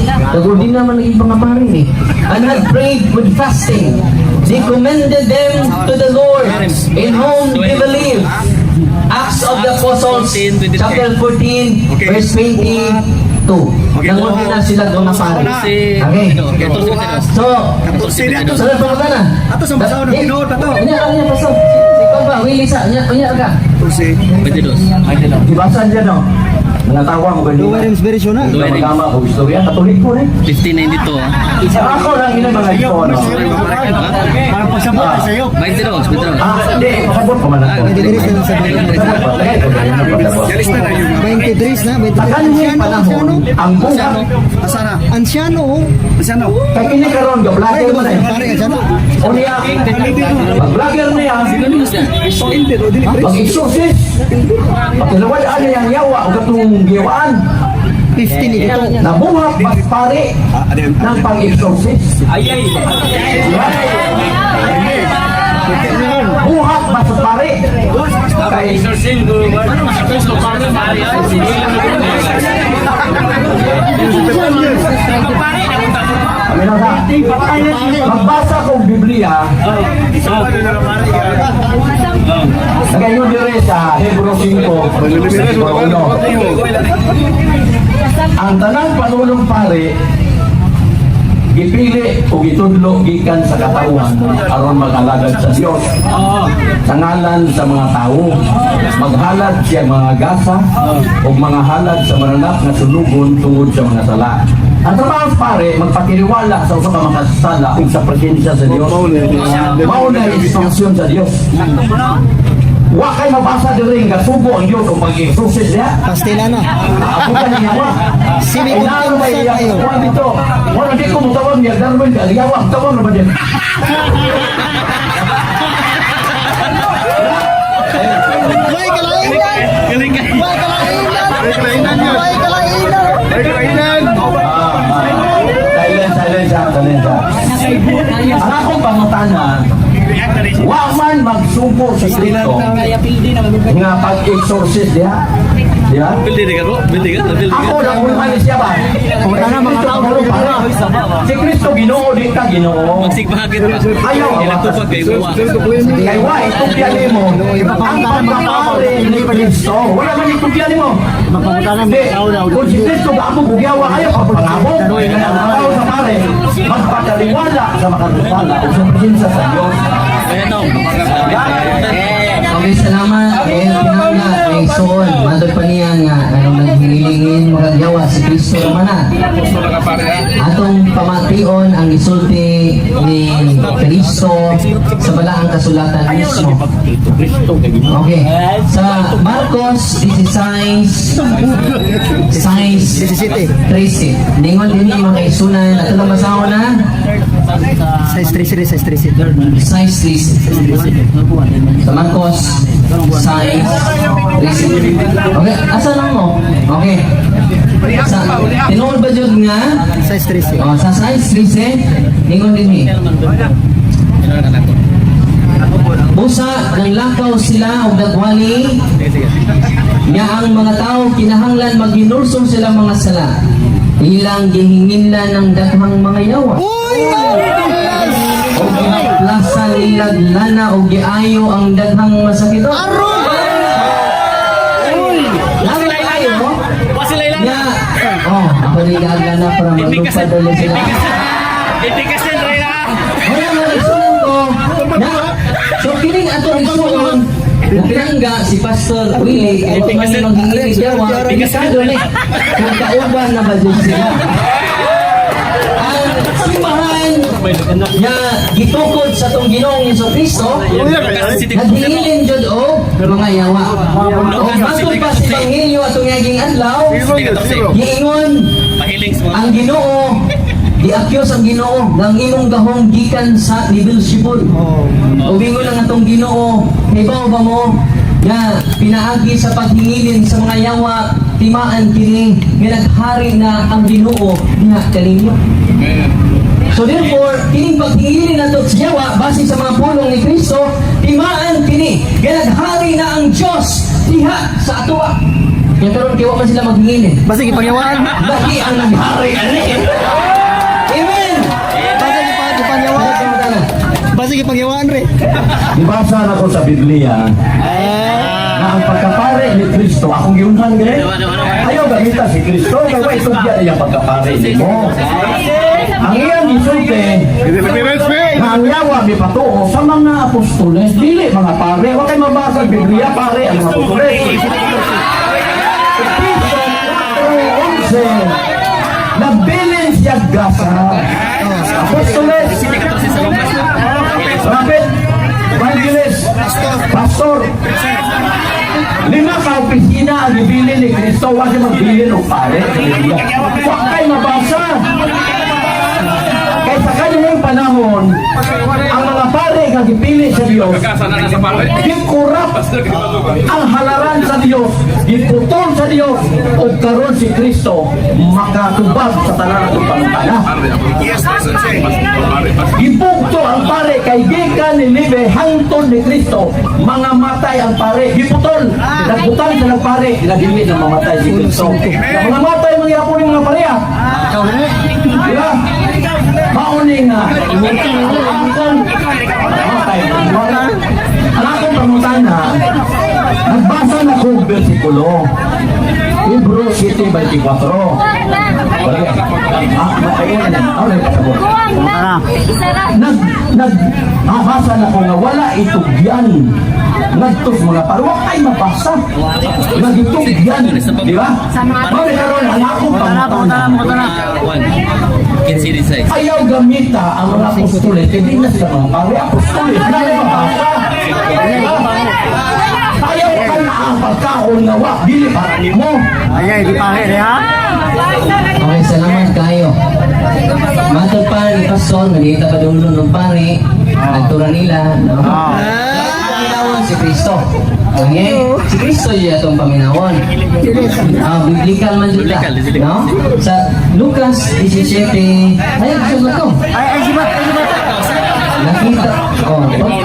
nag-ordain naman ng ibang mga pare eh. And had prayed with fasting, they commended them to the Lord in whom they believe. Acts of the Apostles, chapter 14, verse 22. Nang na sila mga pare. Okay. So, sunod pa ka na. Ato sa basahon ng Ginoo ta to. Unya, unya, pasok. Si Kumba, Willie sa, unya, unya ka. 22. Gibasa dyan no? Mga tawa mo ganyan. Duway revolution na. Duway. Magama ko istorya, Katoliko ni. 1592 ah. Sa ako lang ina mga ito, no? Parang pagsabot ay sa'yo. 22, 22. Ah, hindi, pasabot pa man ako. 23 na sa Pasabot pa, tagay ko ganyan ang pasabot. 23 na, 23. Sa kanhing Ansyano, panahon, ansyano. ang buhat, Asa na? Ansyano, oh. Asa na? kay kini karon ga Ay, vlogger diba man eh. pare ansyano? O niya, mag-vlogger niya, mag-exorcist, pagkilawad niya ang yawa, o katong giwaan, 15 ito. nabuhat mas pare ng pag-exorcist. Diba? Buhat mas pare. Kay Kami na sa magbasa kong Biblia. Nagayon dire sa Hebro 5, versikulo 1. Ang tanang panulong pare gipili o gitudlo gikan sa katawhan aron mag-alagad sa Dios. Sa ngalan sa mga tao, maghalad siya mga gasa o mga halad sa mananap nga sunugon tungod sa mga sala. Ang trabaho sa pare, magpakiniwala sa usa ka makasala ug sa presensya sa Dios. Mao na instruksyon sa Dios. Wa kay mabasa diri nga sugo ang Dios o pag-exorcist niya. Pastila na. Ako ka niya wa. Sini Ay, naano ba iya? kayo. Kuwan dito. Wala di ko mutawag niya. Darwin ka. Yawa, tawag na ba din? May kalainan! May kalainan! May kalainan! Silence, silence, ah, silence. Ah. Ang akong pangutana, wa man magsugo sa Kristo nga pag-exorcist diha. Di ba? Bildi ka ko? Bildi ka? Bildi ka? Ako na kung siya ba? Pangutana mga tao si Kristo Ginoo di ka Ginoo. Magsigbahagit ka. Ayaw. Ilang tupag kay Uwa. Kay wa itugyan nimo ang pagkapare ni Kristo. Wala man itugyan nimo. Hindi. Kung si Kristo gaamo bugyawa ayo pagpangabog. Kaya ang tao sa pare magpakaliwala sa makasala o sa presensya sa Dios. Okay, salamat. Eh, pinanga kay Soon. Matod pa niya nga anong naghihilingin makagyawa si Kristo naman na. Atong pamation ang isulti ni Kristo sa balaang kasulatan mismo. Okay. Sa Marcos 16, 6, 17. 13. Ningon din ni mga isunan. Ato lang basahon na. Size 3, size 3. Size 3. Sa Marcos, size 3. Okay, asa lang mo? Okay. Sa, tinuod ba jud nga? Size 3. Oh, sa size 13, ningon din ni. Busa, nanglakaw sila og nagwali nga ang mga tao kinahanglan maghinulsol sila mga sala. Ilang gihinginlan ng daghang mga yawa. Uy! O giplasan nilag lana o giayo ang daghang masakit. Aron! Lalo tayo, Wasila ilan. nga, oh, ako ni lana para maglupad ulit sila. Itikasin, Reyna. Wala mo, isunan ko. Na, so, kining atong isuon, napilangga si Pastor Willie, ay kung man maghingilig yawa, delikado ni. Kung kauban na ba dyan sila. Ang simbahan nga gitukod sa atong Ginoong Hesus Kristo, naghingilin jud og mga yawa. Og matod pa sa Ebanghelyo atong naging adlaw, giingon Pahiling sa mga. ang Ginoo, giakyos ang Ginoo ng imong gahom gikan sa ni Beelzebul. Oh. O bingon ang atong Ginoo, hibaw ba mo nga pinaagi sa paghingilin sa mga yawa timaan kini nga naghari na ang Ginoo nga kaninyo. So therefore, kining paghingilin nato sa yawa base sa mga pulong ni Kristo, timaan kini nga naghari na ang Dios diha sa atoa. Kaya karon kay wa man sila maghingilin. Basta gipangyawaan. Baki ang naghari ani. Amen. Basta gipangyawaan. Basta gipangyawaan re. Gibasa na ko sa Biblia na ang pagkapare ni Kristo, akong giunhan gani. Ayaw gamita si Kristo, kay wa itugyan niya pagkapare nimo. Ang iyang gisulti, na ang yawa mipatuo sa mga apostoles, dili mga pare. Wa kay mabasa ang Biblia, pare ang mga apostoles. Efeso 4:11, nagbilin siya gasa. Apostoles, Prophet, Evangelist, Pastor. Lima ka opisina ang gibili ni Kristo, wa siya magbilin og pare. Wa kay mabasa. Kay sa kanyang panahon, ang mga pare nga gipili sa Dios, gikurap ang halaran sa Dios, giputol sa Dios, ug karon si Kristo makatubag sa tanan atong pangutana. Gipugto ang pare kay gikan ni Libe hangtod ni Kristo, mga matay ang pare, giputol. Nagbutan sa ng pare, ginadili na mamatay si Kristo. Mga matay mga yapon ni mga pare ah. Di ba? Mauni nga. Ang matay. Ang akong pangutana, nagbasa na kong bersikulo. Hebrew 7:24. Ah, ayun, ano yung pasabot? Nag, nag, nabasa na ko nga wala itugyan. Ngadto sa mga pare, wa ay mabasa. Nagitugyan, di ba? Mao ni karon ang akong pangutana. 1. 15 16. Ayaw gamita ang mga apostoles, hindi na sila mga pare, apostoles, na ay mabasa. Ayaw ka na ang pagkaon nga wa, dili para nimo. Okay, salamat kayo. Matod pa ni Pastor, nagita pa dulo ng pare, nagtura nila, no? Paminawon si Kristo. Okay? Si Kristo yun atong paminawon. Ah, biblical man jud ta, no? Sa Lucas 17, ay, gusto na to. Ay, ay, sibat, ay, sibat. Nakita, oh,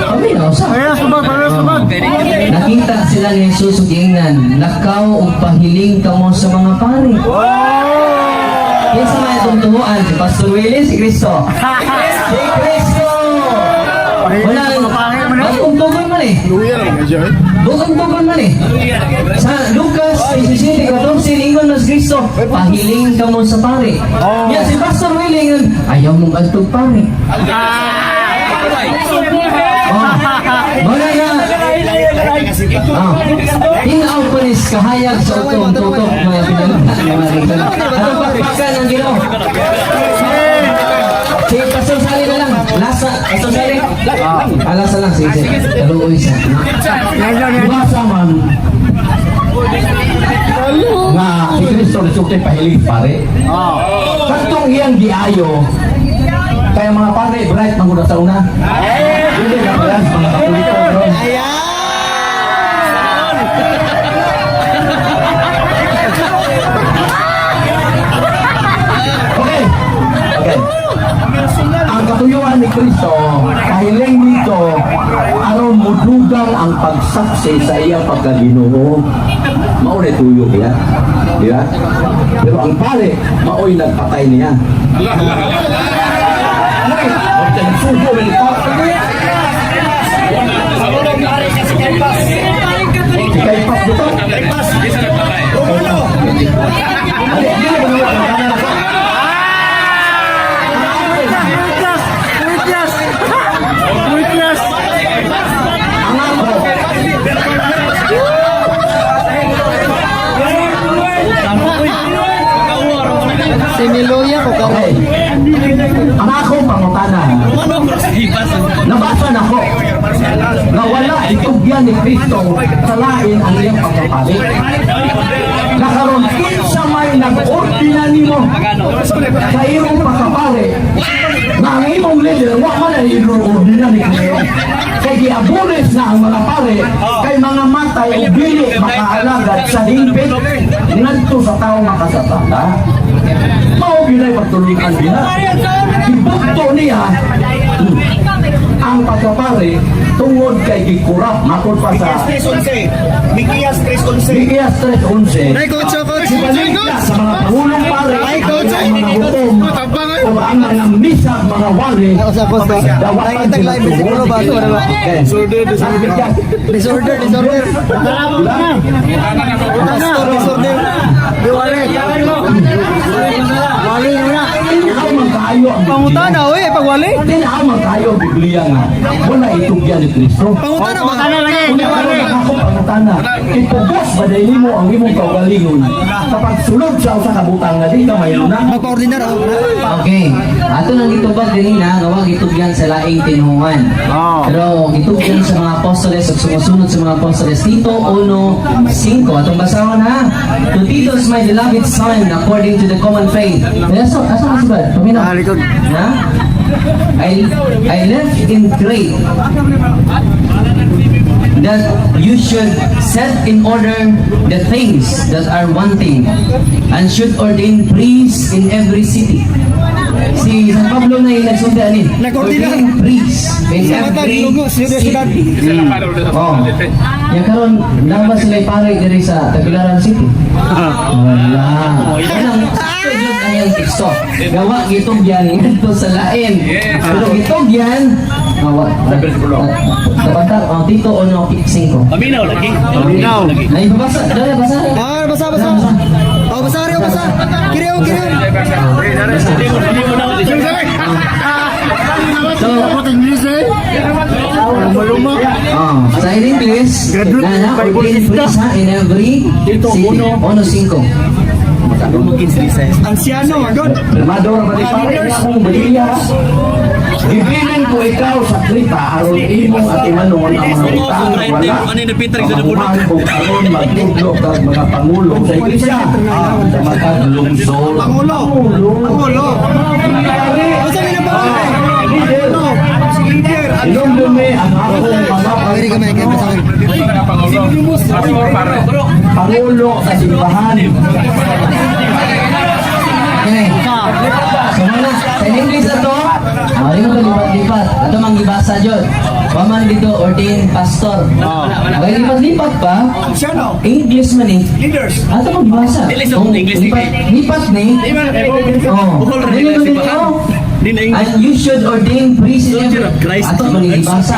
paminaw sa. Ay, subat, ay, subat. Nakita sila ni Jesus ug giingnan, "Lakaw ug pahiling kamo sa mga pari." Kinsa may atong tuhuan? Si Pastor Willie, si Kristo. Si Kristo! Wala, bagong tugon man eh. Bagong tugon man eh. Sa Lucas 17:14, ingon mas Kristo, "Pahiling kamo sa pari." Yan, si Pastor Willie, ingon, "Ayaw mong adtog pari." Oh, wala na. Ah, Tinaw pa ni kahayag sa utong tutok mga pinagtan mga rigala. Atong pakpakan ang Ginoo. Si Pastor Sally na lang. Lasa, Pastor Sally. Ah, lasa lang. Sige, sige. Kaluoy sa. Basa man nga si Kristo resulta pahiling pare. Katong iyang giayo kaya mga pare bright manggod sa una. Dili na parehas mga Katoliko ron. Okay. Okay. Ang katuyuan ni Kristo, kahiling nito, aron mudugang ang pagsaksi sa iyang pagkaginoo. Mao na tuyo niya. Di ba? Pero ang pare, mao'y nagpatay niya. Ay, magtagsugo, may Si Kaypas dito. Kaypas. Dili, dili ba naman ang kanan ako? Witness! Witness! Witness! Ang ako, Si Miloya ko karon. Okay. Ang akong pangutana, nabasa na ko na wala itugyan ni Kristo sa lain ang iyang pagkapari. Nakaroon kinsa may nag-ordina nimo sa imong pagkapari na ang imong leader wa man ay ordina ni Kristo. Kay giabolis na ang mga pare kay mga matay o dili makaalagad sa hingpit ngadto sa tawo makasatana. Mao ginay pagtulungan niya. Ibugto niya ang pagkapare tungod kay gikurap matod pa sa 3:11. Mikiyas 3:11. Mikiyas 3:11. Ay, coach, oh, coach. Sibaligya sa mga pangulong pare Ay, coach, ang mga hukom o ang mga misa mga wali Ako sa post, ah. dawatan Nakita sila live, siguro ba? Ito, wala ba? Okay. Disorder, disorder. Disorder, Pastor, disorder. Di wali. Wali na. Tinaw man kaayo ang Biblia. Pangutana, oy, pagwali. Tinaw man kaayo ang Biblia nga wala itugyan ni Kristo. Pangutana ba? Unya karon ang akong pangutana, ipugos ba dahil nimo ang imong kaugalingon sa pagsulod sa usa ka butang nga di ka mayroon? Magpa-ordinar ako. Okay. Ato nang gitubag dinina nga wa gitugyan sa laing tinuhuan. Pero gitugyan sa mga apostoles ug sumusunod sa mga apostoles. Tito 1:5. Atong basahon ha. "To Titus, my beloved son, according to the common faith." Asa asa ka si Brad? Paminaw. Ah, likod. Ha? I left in Crete that you should set in order the things that are wanting and should ordain priests in every city. Si San Pablo na yung nagsulti ani. Nag-ordinar. Ordain priests in Sa mata, every lugo, siyudad, siyudad. city. Oh. Yang karon nama sila pare diri sa Tagbilaran City. Wala. Walang sakto jud ang iyang teksto. Gawa gitugyan ngadto sa lain. Pero gitugyan Oh, Kabanata, oh, Tito 1:5. Paminaw lagi. Paminaw. Ay, babasa, dali, basa. Ah, basa, basa. Oh, basa rin, basa. Kiriyo, kiriyo. So, oh, sa in English, na na, ordained priest ha, in every city. 1:5. Ansiano, agad. Mador ba di pare nga akong baliya. Gibilin ko ikaw sa Krita aron imong atimanon ang mga butang wala. Ano yung Peter sa Pamahuman kung aron magtudlo kag mga pangulo sa iglesia. Sa matag lungsod. Pangulo. Pangulo. Basa may nabawal eh. Leader. Leader. Inumdumi ang akong mga Pwede kami, kaya basa rin. pangulo sa simbahan. Okay. So muna, sa in English na to, mali ko lipat-lipat. Ato mang gibasa jud. Waman dito ordained pastor. Okay, lipat-lipat pa. Ansiano. English man eh. Leaders. Ato mang gibasa. Dili sa Kung English, lipat, lipat ni. Oh. Buhol ra Dili nila man simbahan. dito. Di na English. And you should ordain priests in Soldier every... of Christ. Ato man gibasa.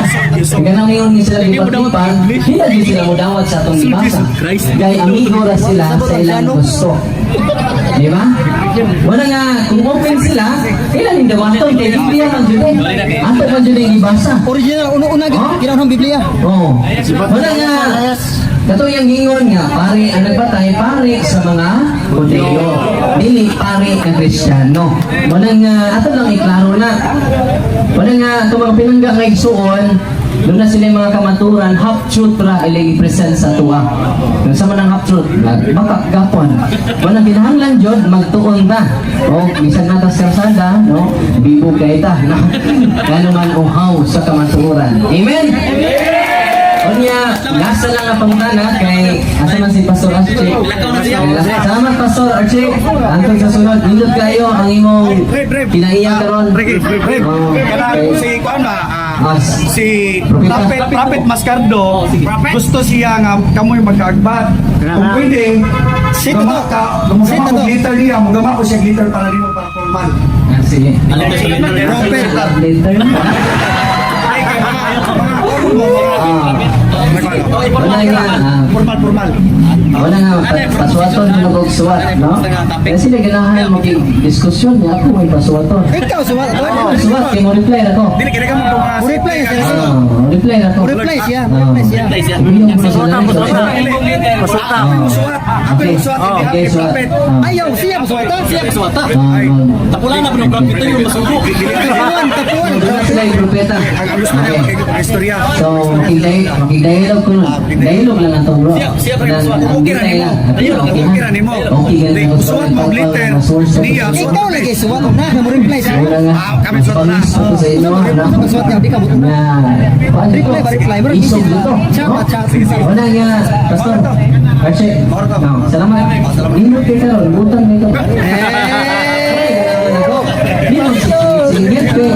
Kaya nang ngayon ni sila Hindi mo dawat lipat-lipat, English. hindi na jud sila modawat sa atong Soldiers gibasa. of Christ. Gay amigo ra sila sa ilang gusto. Di ba? Wala nga, kung open sila, ilan yung dawaton, kay Biblia man jud eh. Ato man jud ang gibasa. Original, una-una, ginaunang Biblia. Oo. Wala nga, kato yung gingon nga, pare, ang nagbatay, pare sa mga Hudyo. Dili pare nga Kristiyano. Wala nga, ato lang iklaro na. Wala nga, itong mga pinangga nga igsuon, doon na sila yung mga kamaturan, half truth ra ilang i-present sa tuwa. Yung sa man ang half truth, baka gapon. Wala kinahanglan jud magtuon ta. O bisan na tas karsada, no? Bibo kay ta, no? Ngano man uhaw sa kamatuoran. Amen. Unya, lasa lang ang pangutana kay asa man si Pastor Archie. Salamat, Pastor Archie. Antong sa sunod, nindot kayo ang imong kinaiya karon. Oh, Kanang okay. si kuan ba? Mas. Si Propeta. Prophet Mascardo, gusto siya nga kamoy magkaagbat. Kung pwede, Sit gama to. ka, Sit gumama to. ko glitter niya, gumama ko siya glitter para nimo para formal. Ah, sige. Prophet. Later. Ay, kay mga Wala nga. Formal, formal. Wala nga, pasuwaton mo og suwat, no? Kasi sila ganahan maging diskusyon niya ako may pasuwaton. Ikaw, suwat. Oh, suwat, kay mo reply na ko. Dili kaya ka mo mga Reply siya. Ah, reply na ko. Reply siya. Reply siya. Pasuwata. Suwat. Ako yung suwat, hindi Okay, happy suwat. prophet. Ayaw, siya, pasuwata. Siya, pasuwata. Tapula na bro, ito yung masuko. Tapuan, tapuan. Wala sila yung propeta. Ang gusto niya Okay. istorya. So, makig-dialogue ko nun. Dialogue lang ang bro. Siya pa rin suwat. Okay ra nimo. Okay ra nimo. Okay ra nimo. Suwat mo glitter. Niya, suwat. Ikaw lagi suwat na, mo reply siya. Wala nga. Ah, kami suwat na. Pamis ko sa inyo. Ano? Suwat nga, di ka mo. Na, paano Reply ito? ba, reply? Bro, Isog dito. Chat, chat. Wala nga, Pastor. Archie. No, salamat. Nindot kay karon, butang nito. Singgit kay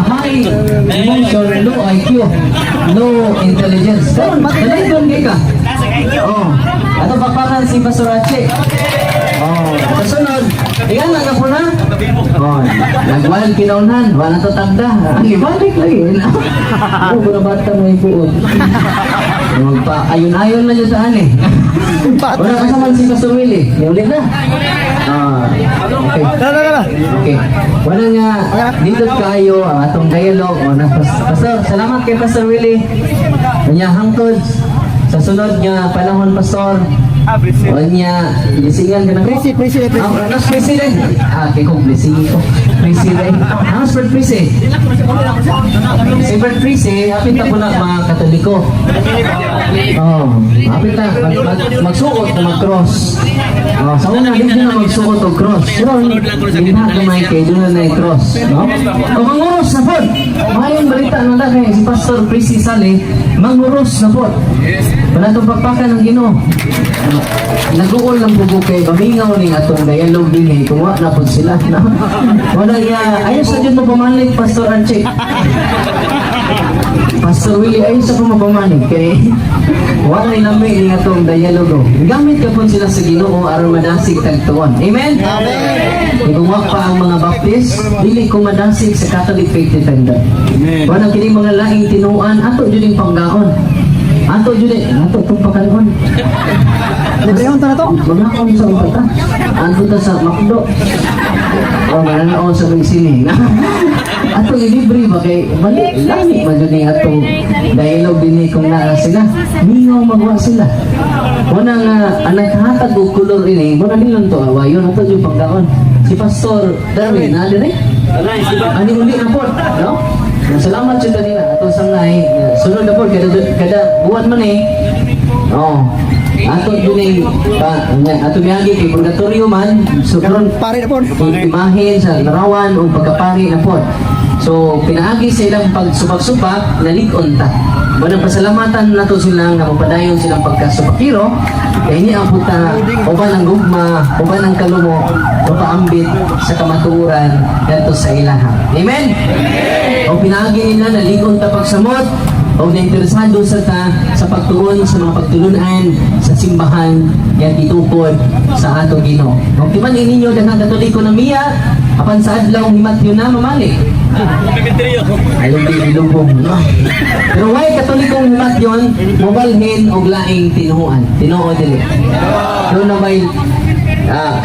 high emotion, low IQ, low intelligence. Karon, dalayon kay ka. Oh. Ato pakpakan si Pastor Archie. Oh, sa sunod, iyan lang ako na. Oh, nagwal kinaunan, wala to tagda. Ang ibalik lagi. Oh, bunabata mo ipuot. Magpa ayon-ayon na dyan saan eh. Wala kasama si Pastor Willie. Ulit na. Ah, okay. Tara, tara. Okay. Wala nga, dito kayo ang atong dialogue. O, na, Pastor, salamat kay Pastor Willie. Kanya hangtod sa sunod nga panahon, Pastor. O niya, gisingan ka na ko. Presi, presi, presi. Ah, mas president. Ah, kay kong blessing ko. President. Ah, mas president. Si Bert Prisi, hapit na po na mga Katoliko. Oh, hapit na magsuot na mag-cross. Oh, sa una, hindi na magsuot og cross. Pero hindi na kamay kay doon na cross, no? O manguros na po. Maayong balita na lang kay si Pastor Prisi Sali, manguros na po. Wala itong pagpakan ng Ginoo. Nag-uol lang po kay mamingaw ning atong dialogue din eh. Kung wa na po sila. No? Wala nga. Ayos na dyan mo pamalig, Pastor Archie. Pastor Willie, ayos ako mapamalig. Kay, Walay lami ni atong dialogo. Gamit ka pud sila sa Ginoo aron madasig tagtuon. Amen? Amen. Kung wa pa ang mga Baptist, dili ko madasig sa Catholic Faith Defender. Wala kini mga laing tinuan, ato jud ning panggaon. Ato jud ni, ato tong pakanon. Librehon ta na to. Mga sa umpata. Anto ta sa McDo. O, mananaon sa mga sini. Ato ilibre ba kay balik lami man jud ning atong dialogue dinhi kung naa sila. Mingaw magwa sila. Muna nga ang naghatag og kolor ini, muna nilon to awayon ato jud pagkaon. Si Pastor Darwin na dire. Ani uli na po, no? Salamat jud kanila atong sangay. Sunod na po kada kada buwan man eh. Oh. Ato jud ning pa ato miyagi kay purgatorio man. So karon Pare na po. imahen sa larawan o pagkapari na po. So, pinaagi sa ilang pagsubak-subak, nalig-on ta. Manang pasalamatan nato silang nga mapadayon silang pagkasubakiro, kay ni ang puta, uban ang gugma, uban ang kalumo, mapaambit sa kamatuoran ngadto sa ilaha. Amen? O pinaagi nila nalig-on ta pagsamot, o nainteresado sa ta sa pagtuon sa mga pagtulunan sa simbahan yan itukod sa atong Ginoo. Og timan ninyo daghang Katoliko na miya apan sa adlaw ni Matthew na mamali. Ayaw di ilubong, no? Pero why Katolikong himatyon mobalhin og laing tinuoan? Tinuo dili. Doon na may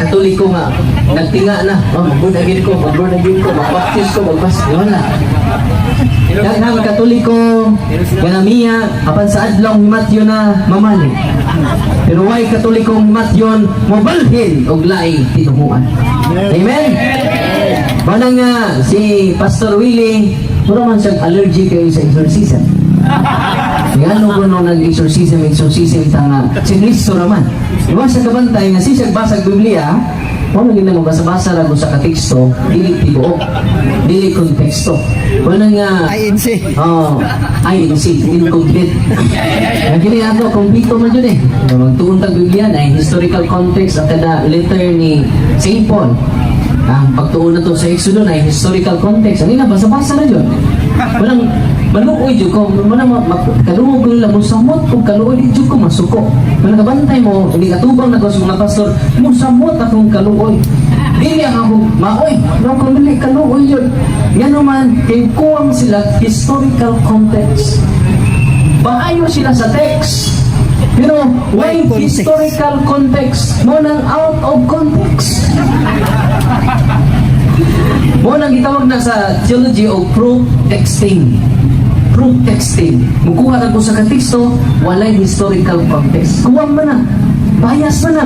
Katoliko nga nagtinga na, oh, mag-born again ko, mag-born again ko, mag-baptize ko, magbas, wala. Daghang Katoliko nga namiya apan sa adlaw himatyon na mamali. Pero why Katolikong himatyon mobalhin og laing tinuoan? Amen? Mana nga si Pastor Willie, puro man siyang allergy kayo sa exorcism. Nga ano ko nung nag-exorcism, exorcism ta nga, si Kristo naman. Iwa sa kabantay nga siya basag Biblia, wala gina mo basa-basa ra ko sa kateksto, dili tibuok, dili konteksto. Wala nga INC. Oh, INC, incomplete. Ang kini ako, kompleto man yun eh. Magtuon tag Biblia na historical context at kada letter ni St. Paul. Ang pagtuon na to sa Exodo na historical context. Ano na, basa-basa na yun. Walang, maluoy jud ko, wala kaluog ko nila, musamot kung kaluoy di jud ko masuko. Wala kabantay mo, hindi katubang na ko sa mga pastor, musamot akong kaluoy. Dili ang akong maoy, no kung dili kaluoy yun. Yan naman, kay kuwang sila historical context. Maayo sila sa text. Pero why Context. Historical context? Mo nang out of context. Mo nang gitawag na sa theology o proof texting. Proof texting. Mukuha ka ko sa kateksto, walay historical context. Kuwang man na. Bias man na.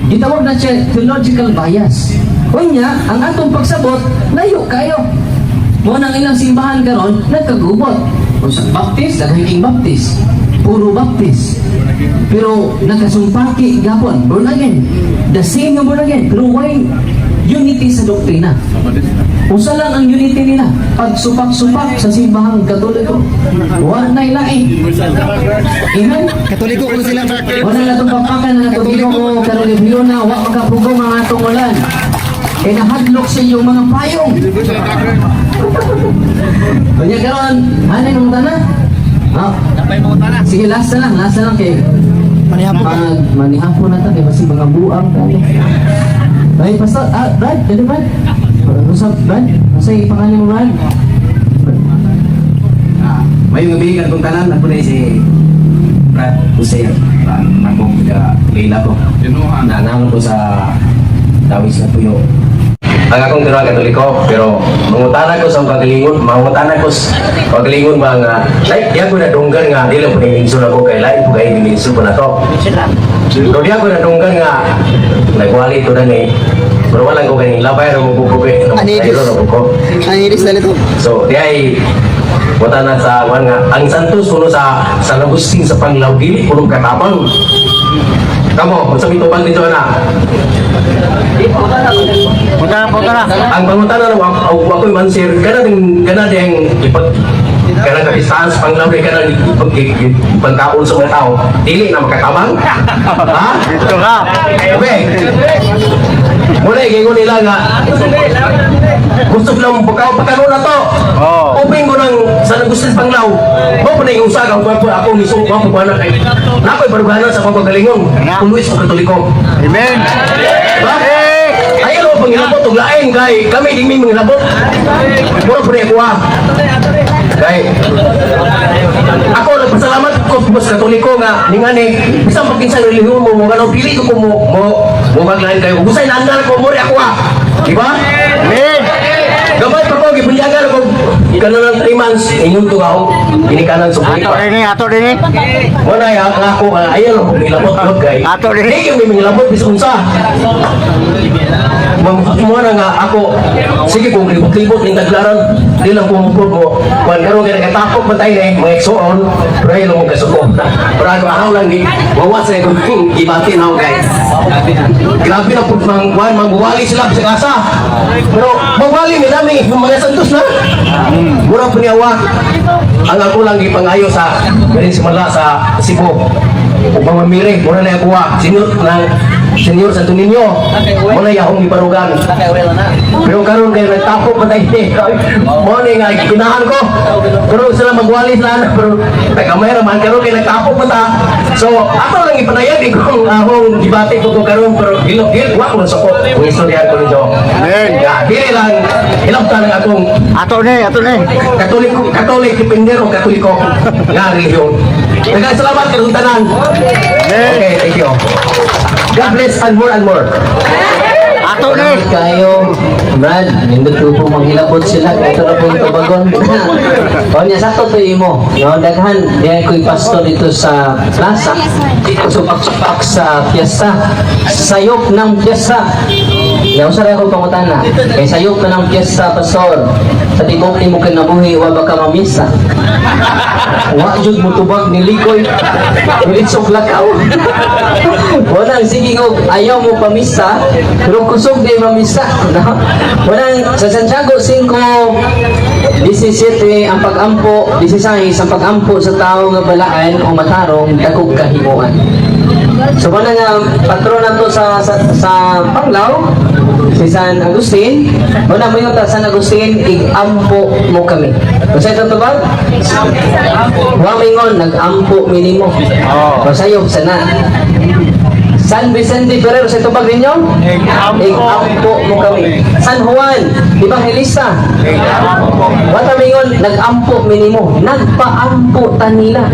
Gitawag na siya theological bias. Unya, ang atong pagsabot, layo kayo. Mo nang ilang simbahan karon nagkagubot. Kung sa Baptist, daghang Baptist. Puro Baptist. Pero nagkasumpaki gapon, born again. The same nga born again, pero why unity sa doktrina? Usa lang ang unity nila, pagsupak-supak sa simbahang Katoliko. Wa na ilain. Amen? Katoliko ko sila. Wala na itong papakan na itong Ginoo karon na wa makapugong ang atong ulan. Kay nahadlok sa iyong mga payong. Kanya karon, ano yung tana? Ah. Sige, last na lang kay Manihapon ka. Mag manihapon na ta kay basi mga buang tayo. Ay, Pastor, Brad, dali Brad. What's up, Brad? Asa yung pangalan mo, Brad? May gabi katong tanan ako na si Brad Hussein. Ako taga Leila ko. Nanalo ko sa Dawis na Puyo. Ang akong tinuod Katoliko, pero mangutana ko sa kagalingon, mangutana ko sa kagalingon ba nga, like, di ako nadunggan nga, di lang po nilingso na ko kay lain po kay nilingso po na to. Pero di ako nadunggan nga, nagwali ito na ni, pero walang ko kaning labay, ro mo ko kay, Anidis. ro ko. Ang iris na nito. So, di ay wala na sa kuan nga ang Santos kuno sa San Agustin sa Panglao dili kuno katabang. Kamo, unsa may tubag dito ana? Ang pangutana na wa ako'y mansir kana ding kana ding ipag kana kapistahan sa Panglao di kana ipag pagkaon sa mga tao dili na makatabang. Ha? Dito ka. Okay. Muna gingon nila nga Gusto lang pagkaw pagkaroon na to. Oh. Open ko ng San Agustin Panglao. Mao pa na yung usag ang kwarto ako mismo ko ko na kay. Nakoy baruganan sa akong kagalingon. Kung Luis o Katoliko. Amen. Diba? Ayaw mo pangilabot og lain kay kami di mi mangilabot. Mura po kuha. Kay ako nagpasalamat ko sa Katoliko nga ningani bisan pag kinsa relihiyon mo mo ngano dili ko mo mo mo maglain kayo. Gusay naandar ko mo ako ah. Di ba? Amen. Gamay pa ko gibunyagan ako kanon 3 months ingon to ako ginikanan sa buhi. Ato rin ato rin. Wala ya ang ako nga ayaw lang kong ilabot lord kay. Ato rin. Di yung may ilabot bisan unsa. Mo na nga ako sige kung libot-libot ning taglaran di lang ko mupod mo kwan karon kay nakatakot man tayo eh mga igsoon pero ayaw lang mo kasuko pero ako ahaw lang ni wawa sa akong gibati na ako kay grabe na pud mang kwan mangwali sila sa kasa pero mawali mi nami mga santos na mura po niya wa ang ako lang gipangayo sa galing simula sa Cebu ug mga mire mura na ako wa senior ng Senior Santo Niño muna yahong gibarugan pero karon kay nagtapok pa tayo mo ni nga ginahan ko pero sila magwali sila na pero tagamay ra man karon kay nagtapok pa ta so ako lang ipanayag kung akong gibati ko ko karon pero gilok gil wa ko suko kung istorya ko ninyo. Amen. Ya, dili lang hilabtan ang akong Ato ni, ato ni. Katoliko, Katolik, depender o Katoliko nga relihiyon. Daghang salamat kanang tanan. Okay, thank you. God bless and more and more. Ato ni. Salamat kayo, Brad. Nindot ko po manghilabot sila. Ito na pong tubagon. O niya, sakto to imo. No, daghan, diyan ko'y pastor dito sa plaza. Supak-supak sa piyesta. Sayop ng piyesta. Yaw sa ako pangutana. Kay sayop na ng piyesta, pastor. Sa tibok ni mo kinabuhi, wa ba ka mamisa? Wa jud mo tubag ni Likoy. Nilitsok lakaw. Walang sige ko ayaw mo pamisa, pero kusog di mamisa. No? Walang sa Santiago 5:17 ang pag-ampo, 16 ang pag-ampo sa tao nga balaan o matarong dakog kahimuan. So wala nga patron na to sa Panglao, si San Agustin. Wala mo yung ta San Agustin, ig-ampo mo kami. Kung sa ito tubag? Wa mingon, nag-ampo minimo. Oh. O sayop sana. San Vicente Ferrer, sa tubag ninyo? Ig-ampo mo kami. San Juan, Evangelista. Wata mingon, nag-ampo minimo. Nagpaampo ta nila.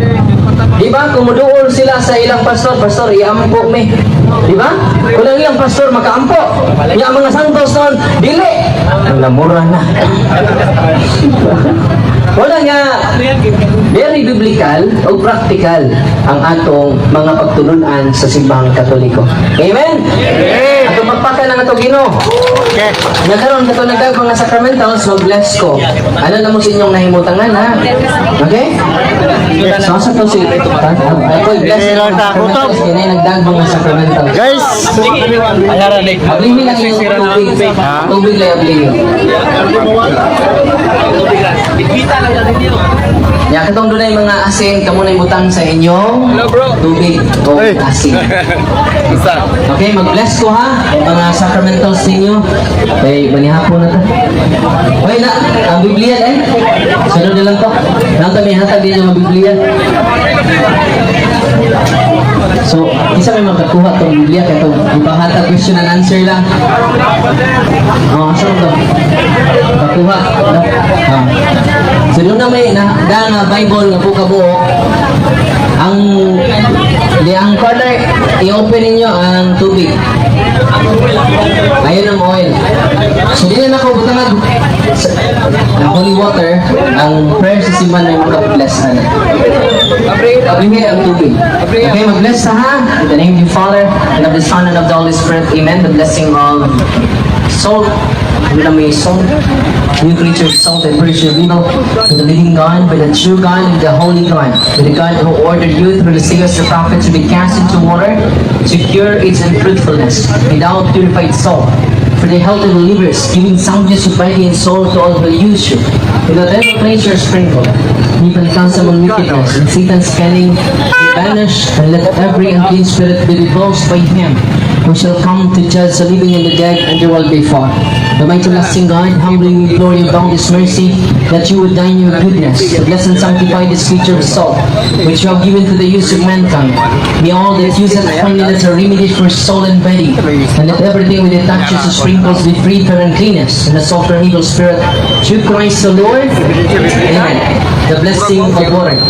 Di ba? Kumuduol sila sa ilang pastor, "Pastor, iampo me." Di ba? Kung ang ilang pastor makaampo, nga ang mga santos noon, dili. Ang lamura na. Wala nga very biblical o practical ang atong mga pagtulunan sa simbahang Katoliko. Amen? Amen! Atong pagpakan ang atong Ginoo. Okay. Nagkaroon kato nagdag mga sacramentals, mag-bless ko. Ano na mo sa inyong nahimutangan, ha? Okay? So, asa to si... Ako, bless Hindi ko lang mga ta, gutom. sacramentals. Kaya nagdag mga sacramentals. Guys, Ablihin lang yung tubig. Tubig lang ablihin. Ya, katong dunay mga asin, kamo na butang sa inyong tubig o Hey. asin. Okay, mag-bless ko ha, yung mga sacramentals ninyo. Okay, manihapon na ta. Okay na, ang Biblia eh. Sunod na lang to. Nang may hatag din yung mga Biblia. So, isa may makakuha tong Biblia kaya itong ipahatag question and answer lang. Oh, asa to? Kakuha. No? Ah. So, doon na may na, da nga Bible nga po kabuo. Ang di ang corner, i-open ninyo ang tubig. Ayun ang oil. So, di na ako butangag ang holy water, ang prayer sa simbahan ay maka-bless na. Ablihin ang tubig. Okay, mag-bless na ha. In the name of the Father, and of the Son, and of the Holy Spirit. Amen. The blessing of salt. Wala may salt. New creature of salt and purge your evil. To the living God, by the true God, and the holy God. By the God who ordered you through the seers, the prophets, to be cast into water to cure its unfruitfulness. Without purified salt. for the health of believers, giving soundness of body and soul to all who use you. In whatever place you're sprinkled, even cast among wickedness and Satan's cunning be banished, and let every unclean spirit be repulsed by him who shall come to judge the living and the dead, and there will be far. The mighty lasting God, humbly we implore your boundless mercy, that you would deign your goodness to bless and sanctify this creature of salt, which you have given to the use of mankind. May all that use it find it as a remedy for soul and body, and let everything with it touches or sprinkles be free from uncleanness and the salt from evil spirit. Through Christ the Lord. Amen. The blessing of water.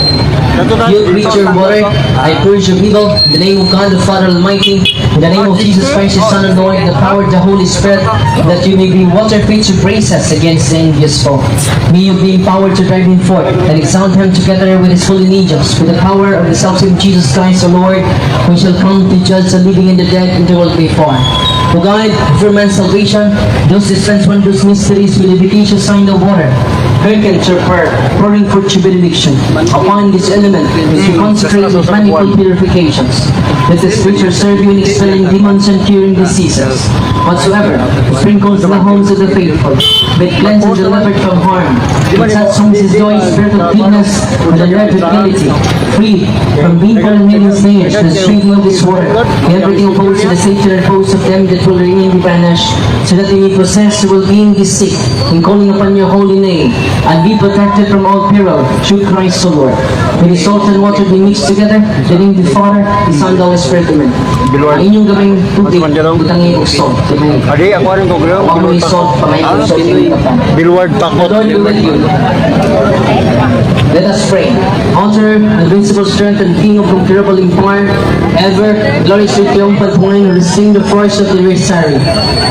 You creature of water, I purge of evil, in the name of God the Father Almighty, in the name of Jesus Christ, His Son and Lord, in the power of the Holy Spirit, that you may be water fit to brace us against the envious foe. May you be empowered to drive him forth and exalt him together with his holy angels, with the power of the self-same Jesus Christ the Lord, who shall come to judge the living and the dead in the world before. O God, for man's salvation, those dispense wondrous mysteries with the efficacious sign of water. Hearken to prayer, pouring forth your benediction upon this element, which you consecrate with manifold purifications. Let the Scripture serve you in expelling demons and curing diseases. Whatsoever sprinkles the homes of the faithful, but cleanses the delivered from harm. With such songs is joy, spirit of goodness, and the love tranquility, free from painful and hidden snares, the sprinkling of this water, and everything opposed to the safety and repose of them that will remain be banished, so that they may possess the well-being be sick, in calling upon your holy name, and be protected from all peril, through Christ the Lord. May the salt and water be mixed together, in the name of the Father, the Son, and the Holy Spirit. Amen. Ang inyong gamayng tubig, butangi og salt. Amen. Adi ako rin ko gro. Ang mo salt, pamay og salt. Bilward The takot. Lord be with you. Let us pray. Author, invincible strength, and King of incomparable empire, ever gloriously triumphant one, who restrain the force of the adversary,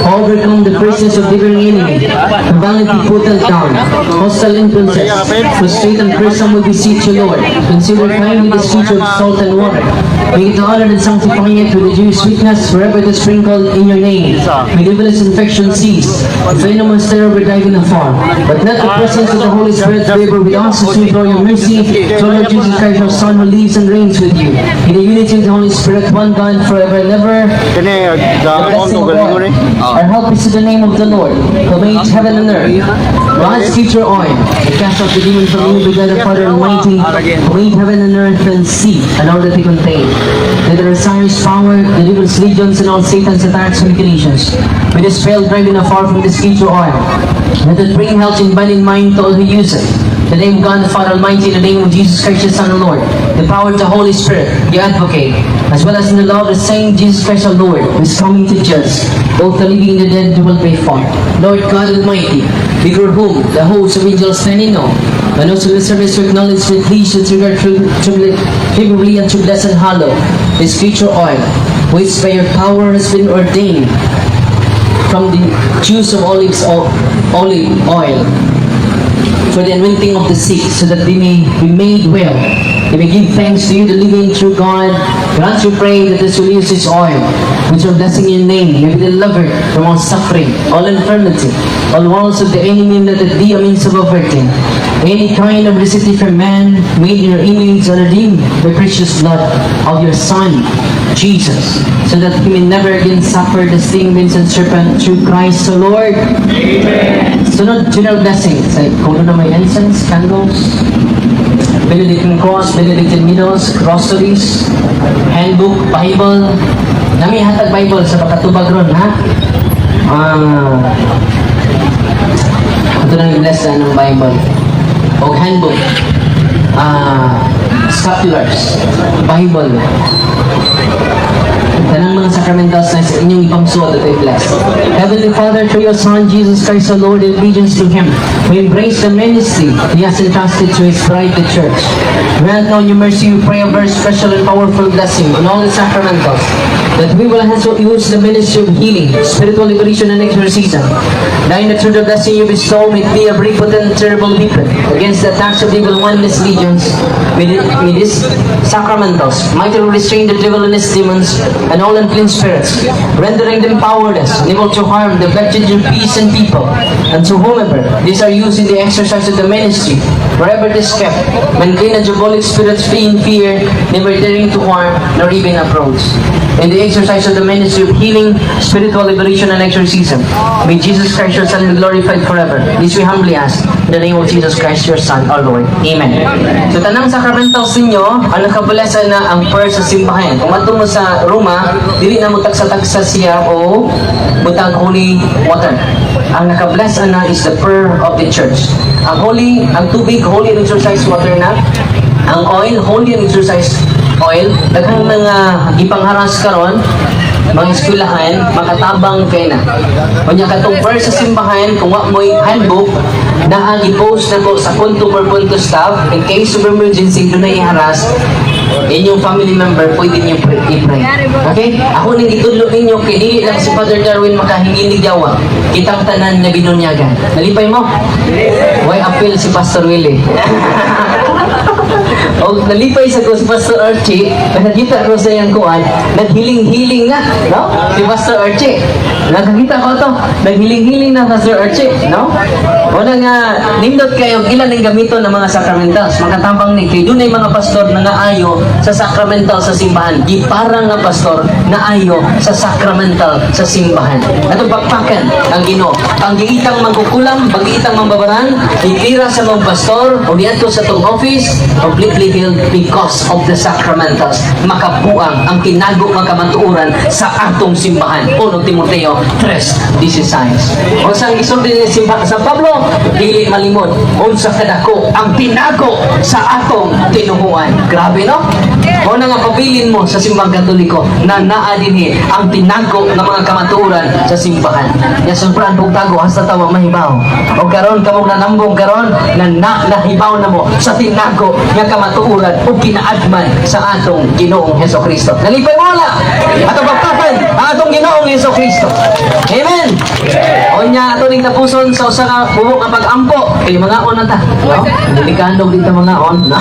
overcome the forces of the enemy, and valiantly put them down, hostile influences, frustrate and curse them, we beseech you, Lord. Consider kindly this creature of salt and water. Make it honored and sanctify it with the due sweetness wherever it is sprinkled in your name. May devilish infection cease, venomous terror be driven afar. But let the presence of the Holy Spirit labor with us as we implore your mercy to Lord Jesus Christ, your Son, who lives and reigns with you in the unity of the Holy Spirit, one God, forever and ever. Kini The ga blessing on of galingon ni. God. Our help is in the name of the Lord, who made heaven and earth. God's future oil, and cast out the demon from you, by God the Father Almighty, who made heaven and earth and sea, and all that they contain. Let the Messiah's power, the devil's legions, and all Satan's attacks and machinations be dispelled, driving afar from this future oil. Let it bring health in body and mind to all who use it. In the name of God the Father Almighty, in the name of Jesus Christ, the Son of the Lord, the power of the Holy Spirit, the Advocate, as well as in the love of the same Jesus Christ our Lord, who is coming to judge both the living and the dead who will be far. Lord God Almighty, before whom the hosts of angels stand in awe, and also the service to acknowledge that please to regard favorably and to bless and hallow this future oil, which by your power has been ordained from the juice of olives, olive oil for the anointing of the sick, so that they may be made well. They may give thanks to you, the living true God. Grant, we pray, that this will use this oil, which are blessing your name, may be delivered from all suffering, all infirmity, all wiles of the enemy, and let it be a means of averting any kind of deceit from man, made in your image and redeemed by precious blood of your Son, Jesus, so that he may never again suffer the sting of and serpent, through Christ the Lord. Sunod, general blessings. Like, kung na may incense, candles, Benedictine cross, Benedictine medals, rosaries, handbook, Bible. Naa mi hatag Bible sa makatubag ron, ha? Ah, ito na bless na ng Bible. O handbook. Ah, scapulars, Bible. Tanang mga sacramentals na sa inyong ipangsuot at i-bless. Heavenly Father, through your Son, Jesus Christ, our Lord, in obedience to Him, we embrace the ministry He has entrusted to His bride, the Church. Grant now in your mercy, we pray, a very special and powerful blessing on all the sacramentals, that we will also use the ministry of healing, spiritual liberation, and exorcism. Dying that through the blessing you bestow may be a very potent and terrible weapon against the attacks of the evil one and his legions. May this sacramentals mightily restrain the devil and his demons, and all unclean spirits, rendering them powerless, unable to harm the wretched your peace and people, and to whomever these are used in the exercise of the ministry, wherever it is kept, unclean and diabolic spirits flee in fear, never daring to harm, nor even approach. In the exercise of the ministry of healing, spiritual liberation, and exorcism, may Jesus Christ, your Son, be glorified forever. This we humbly ask, in the name of Jesus Christ, your Son, our Lord. Amen. So, tanang sacramentals ninyo, ang nakabless na ang prayer sa simbahan. Kung adto mo sa Roma, dili na mo tagsa-tagsa siya o butang holy water. Ang nakabless ana is the prayer of the church. Ang holy, ang tubig, holy and exorcised water na. Ang oil, holy and exorcised oil. Daghang mga gipangharas karon mga eskwelahan, makatabang kay na. Unya katong prayer sa simbahan, kung wa mo'y handbook, naa i-post na ko sa punto per punto staff, in case of emergency, doon na iharas, inyong family member, pwede niyo i-pray. Okay? Ako ning gitudlo ninyo, kay dili lang si Father Darwin makahinginig yawa. Kitang tanan nga binunyagan. Nalipay mo? Why appeal si Pastor Willie? O nalipay sa ko si Pastor Archie, nakakita ko sa iyang kuan, naghiling-hiling na, no? Si Pastor Archie. Nakakita ko to, naghiling-hiling na Pastor Archie, no? Wala nga, nindot kayo, ilan ang gamiton ng mga sacramentals, makatabang ni, kay dunay mga pastor na naayo sa sacramental sa simbahan. Di parang nga pastor na ayo sa sacramental sa simbahan. Atong pakpakan ang Ginoo. Ang giitang mangkukulam, bagiitang mambabarang, itira sa mga pastor, o niadto sa tong office, completely healed because of the sacramentals. Makabuang ang tinago nga kamatuoran sa atong simbahan. 1 Timoteo 3:16. O sa gisulti ni simba San Pablo, dili malimod unsa kadako ang tinago sa atong tinuhuan. Grabe, no? O na nga pabilin mo sa Simbang Katoliko na naa dinhi ang tinago ng mga kamatuoran sa simbahan. Ya sobrang tago hasta tawa mahibaw. O karon kamong nanambong karon na, na nahibaw na mo sa tinago nga kamatuoran o kinaadman sa atong Ginoong Heso Kristo. Nalipay mo wala? Atong pakpakan ang atong Ginoong Heso Kristo. Amen. O nya ato ning tapuson sa usa ka buok nga pag-ampo kay mga on na ta. No? Delikado dito mga on. No?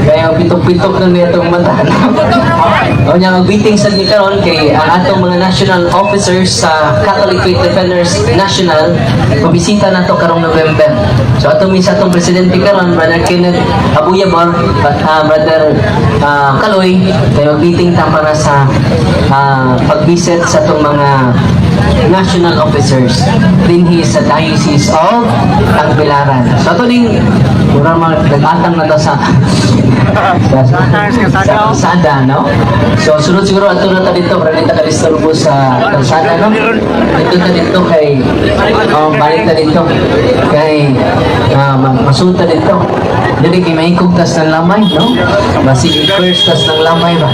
Kaya pitok-pitok na niya itong mata. O nya mag-meeting sa ni karon kay ang atong mga national officers sa Catholic Faith Defenders National mabisita nato karong November. So ato mi sa atong presidente karon, Brother Kenneth Abuyabor, Brother Kaloy, kay mag-meeting ta para sa pag-visit sa atong mga national officers dinhi sa Diocese of Tagbilaran. So ato ning mura mag nag-atang na ta sa kalsada, no? So sunod siguro ato na ta dito para di ta kadisturbo sa kalsada, no? Dito ta dito kay oh, balik ta dito kay masulta dito. Dili kay mahikog tas ng lamay, no? Basig first tas ng lamay ba?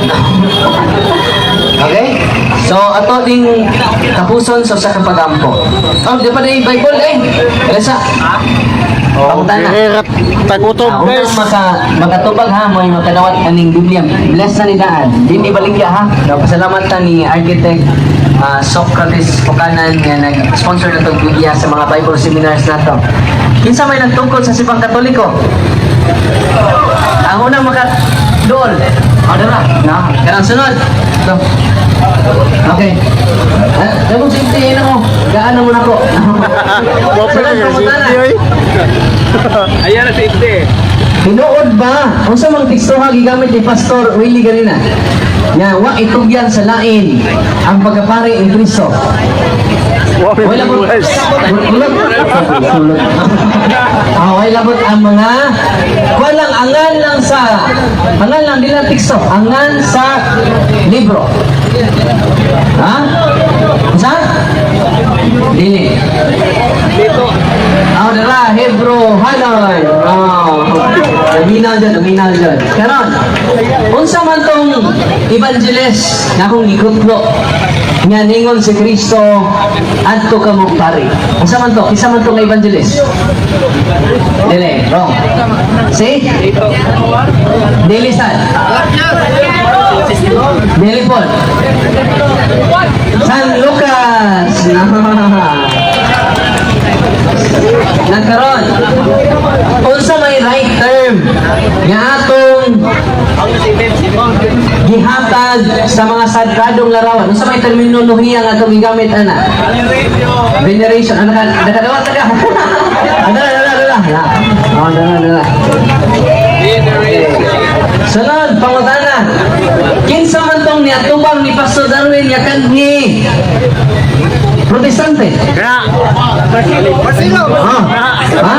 Okay? So, ato ding tapuson sa usa ka pagampo. Oh, di pa na yung Bible eh. Resa. Pangutana. Tagutom. Ah, unang makatubag ha, mo makadawat aning Biblia. Bless na ni daan. Di ni baligya ha. No, pasalamat ta ni Architect Socrates Pukanan nga nag-sponsor na tong Biblia sa mga Bible seminars nato. Kinsa may nagtungkol sa Simbang Katoliko? Ang unang maka dool. O, diba? No. Kanang sunod. Ito. Okay. Ah, Damo safety na mo. Gaano mo na ko. Sunod, pangutana. Ayan na safety. Tinuod ba? Unsa mang teksto ha gigamit ni Pastor Willie ganina? Nga wa itugyan sa lain ang pagkapari ni Kristo. Wala labot. Sulot. Sulot. Ah, wala labot ang mga walang angan lang sa angan lang di lang teksto, angan sa libro. Ha? Unsa? Dili. Dito. Ah, dara, Hebro, Hanon. Oh, luminaw dyan, luminaw dyan. Karon, unsa man tong evangelist nga akong gikutlo nga ningon si Kristo adto ka mo pari. Unsa man to? Kinsa man tong evangelist? Dili, wrong. See? Dili sad. Dili po. San Lucas. Nagkaroon. Unsa may right term nga atong atong gihatag sa mga sagradong larawan? Unsa may terminolohiya nga atong gigamit ana? Veneration. Ano ka? Nakadawat ka? Ano, ano, ano, ano? Oh, ano, ano, ano. Sunod, pangutana. Kinsa man tong niatubang ni Pastor Darwin nga kanhi Protestante? Marcelo! Ha? Ha?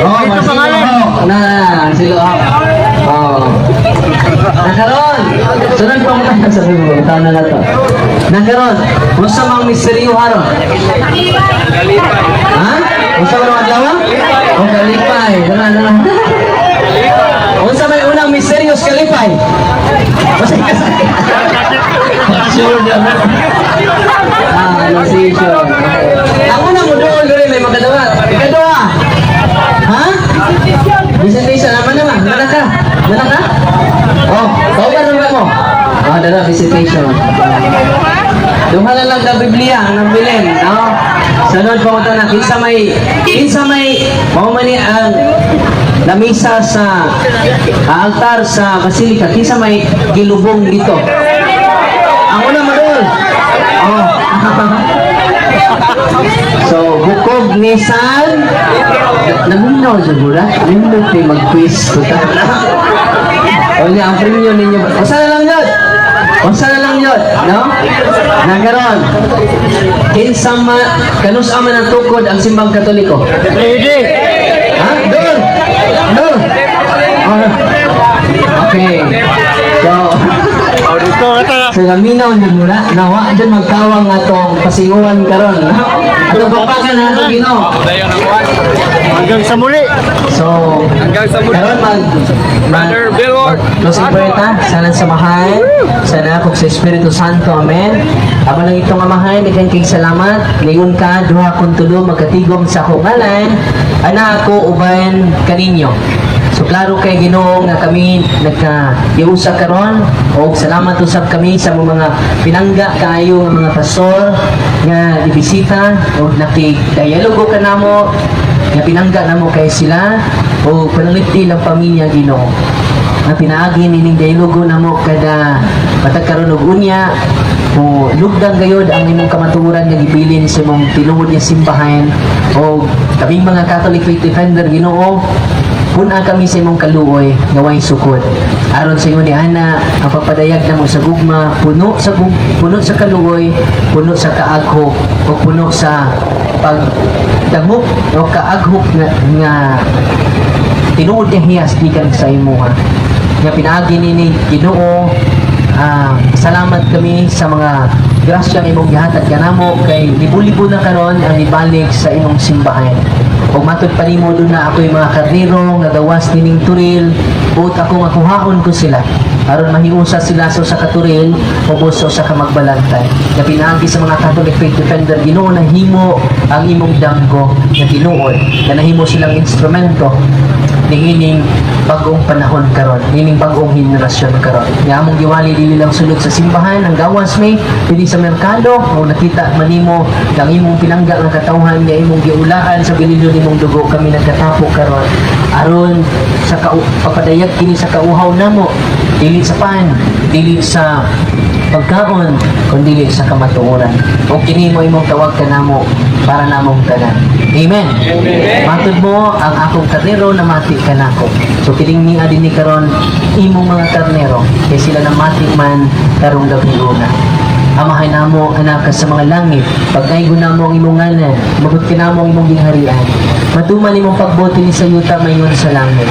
Oh, Marcelo. Na, Marcelo. Oh. Nakaron. Sunod pangutana, sabi mo, tama na to. Nakaron, unsa mang misteryo haron? Ha? Unsa man ang adlaw? O kalipay. Dala, dala. Unsa may unang misteryo sa kalipay? Unsa ka? Sure na. Ah, Annunciation. Ang unang mo doon rin may makadawa. Ikaduha. Ha? Visitation naman naman. Mana ka? Mana ka? Oh, tawagan naman mo. Ah, dala visitation. Duha na lang ka Biblia ang nabilin, no? Sunod pa na kinsa may mao man ni ang lamisa sa altar sa basilika, kinsa may gilubong dito? Ang una madol. Oh. So, bukog ni San Naminaw siguro. Nindot kay mag-quiz ko ta. O niya, ang premyo ninyo. Usa na lang yun. Usa na lang yun. No? Nagaron. Kinsa ma, kanus man ang tukod ang Simbang Katoliko? Ha? Doon! Doon! Oh. Okay. So, naminaw niyo muna. Nawa, dyan magkawang atong pasinguan karon. Atong papakan na atong Ginoo. Hanggang sa muli! So, Hanggang sa muli. karon mag Brother Billward. Closing prayer ta, sana sa mahal, sana kung sa Espiritu Santo, Amen. Aba lang itong amahan, ikaw kay salamat. Ngayon ka, duha kong tulo, magkatigom sa akong ngalan, ana ako uban kaninyo. So klaro kay Ginoo nga kami nagka-iusa karon og salamat usab kami sa mga pinangga kaayo nga mga pastor nga gibisita og nakig-dialogo kanamo nga pinangga namo kay sila o panulipti lang pamilya Ginoo nga pinaagi nining dialogo namo kada matag karon og unya o lugdang gayod ang imong kamatuoran nga gibilin sa imong tinuod nga simbahan o kaming mga Catholic Faith Defender, Ginoo, pun-a kami sa imong kaluoy nga way sukod aron sa ingon ni ana ang pagpadayag namo sa gugma puno sa kaluoy, puno sa kaaghok o puno sa pagdangop o kaaghok nga tinuod nga hiyas gikan sa imuha nga pinaagi nini, Ginoo. Salamat kami sa mga grasya nga imong gihatag kanamo kay libo-libo na karon ang ibalik sa imong simbahan. Ug matod pa nimo duna ako'y mga karnero nga gawas nining turil, buot ako nga kuhaon ko sila aron mahiusa sila sa usa ka turil ubos sa usa ka magbalantay. Nga pinaagi sa mga Catholic Faith Defender, Ginoo, nahimo ang imong damgo nga tinuod nga nahimo silang instrumento niining bagong panahon karon, niining bagong henerasyon karon. Nga among giwali dili lang sulod sa simbahan ang gawas may pili sa merkado o nakita manimo ang imong pinangga nga katawhan nga imong giulaan sa bililyon nimong dugo. Kami nagkatapo karon aron sa papadayag kini sa kauhaw namo, dili sa pan, dili sa pagkaon, kundi sa kamatuoran. O kini mo imong tawag kanamo para namong tanan. Amen. Matod mo ang akong karnero namati kanako. So kining niya din ni karon imong mga karnero kay sila namati man karong gabi una. Amahay namo anak sa mga langit, pagkaigo namo ang imong ngalan, mabot namo ang imong gingharian. Matuman imong pagbuti ni sa yuta mayon sa langit.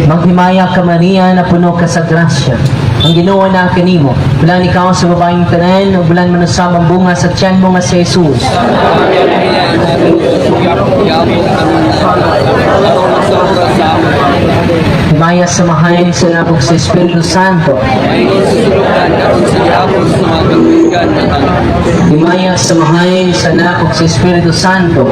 Maghimaya ka, Maria, na puno ka sa grasya. Ang Ginoo na kanimo. Bulan ikaw sa babaeng tanan, ug bulan man usab ang bunga sa tiyan mo nga si Jesus. Himaya sa Amahan, sa Anak ug sa Espiritu Santo. Himaya sa Amahan, sa Anak ug sa Espiritu Santo.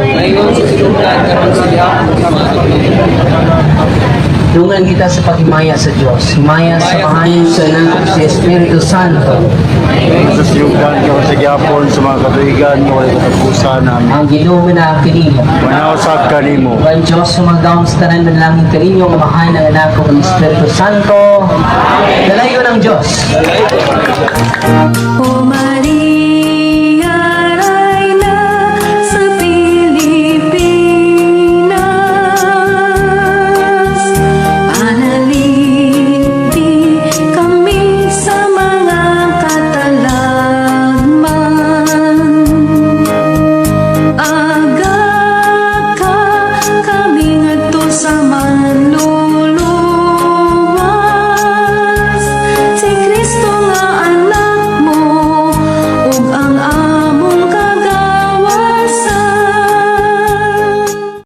Dungan kita sa paghimaya sa Diyos. Himaya sa Amahan, sa Anak, sa Espiritu Santo. Sa siyugan ka sa gyapon sa mga katuigan nga walay katapusan. Amen. Ang Ginoo na kanimo. Manausab kanimo. Ang Diyos sumagawang sa tanan, manalangin kaninyo ang Amahan, ang Anak, ug ang Espiritu Santo. Dalayo ng Diyos. Oh.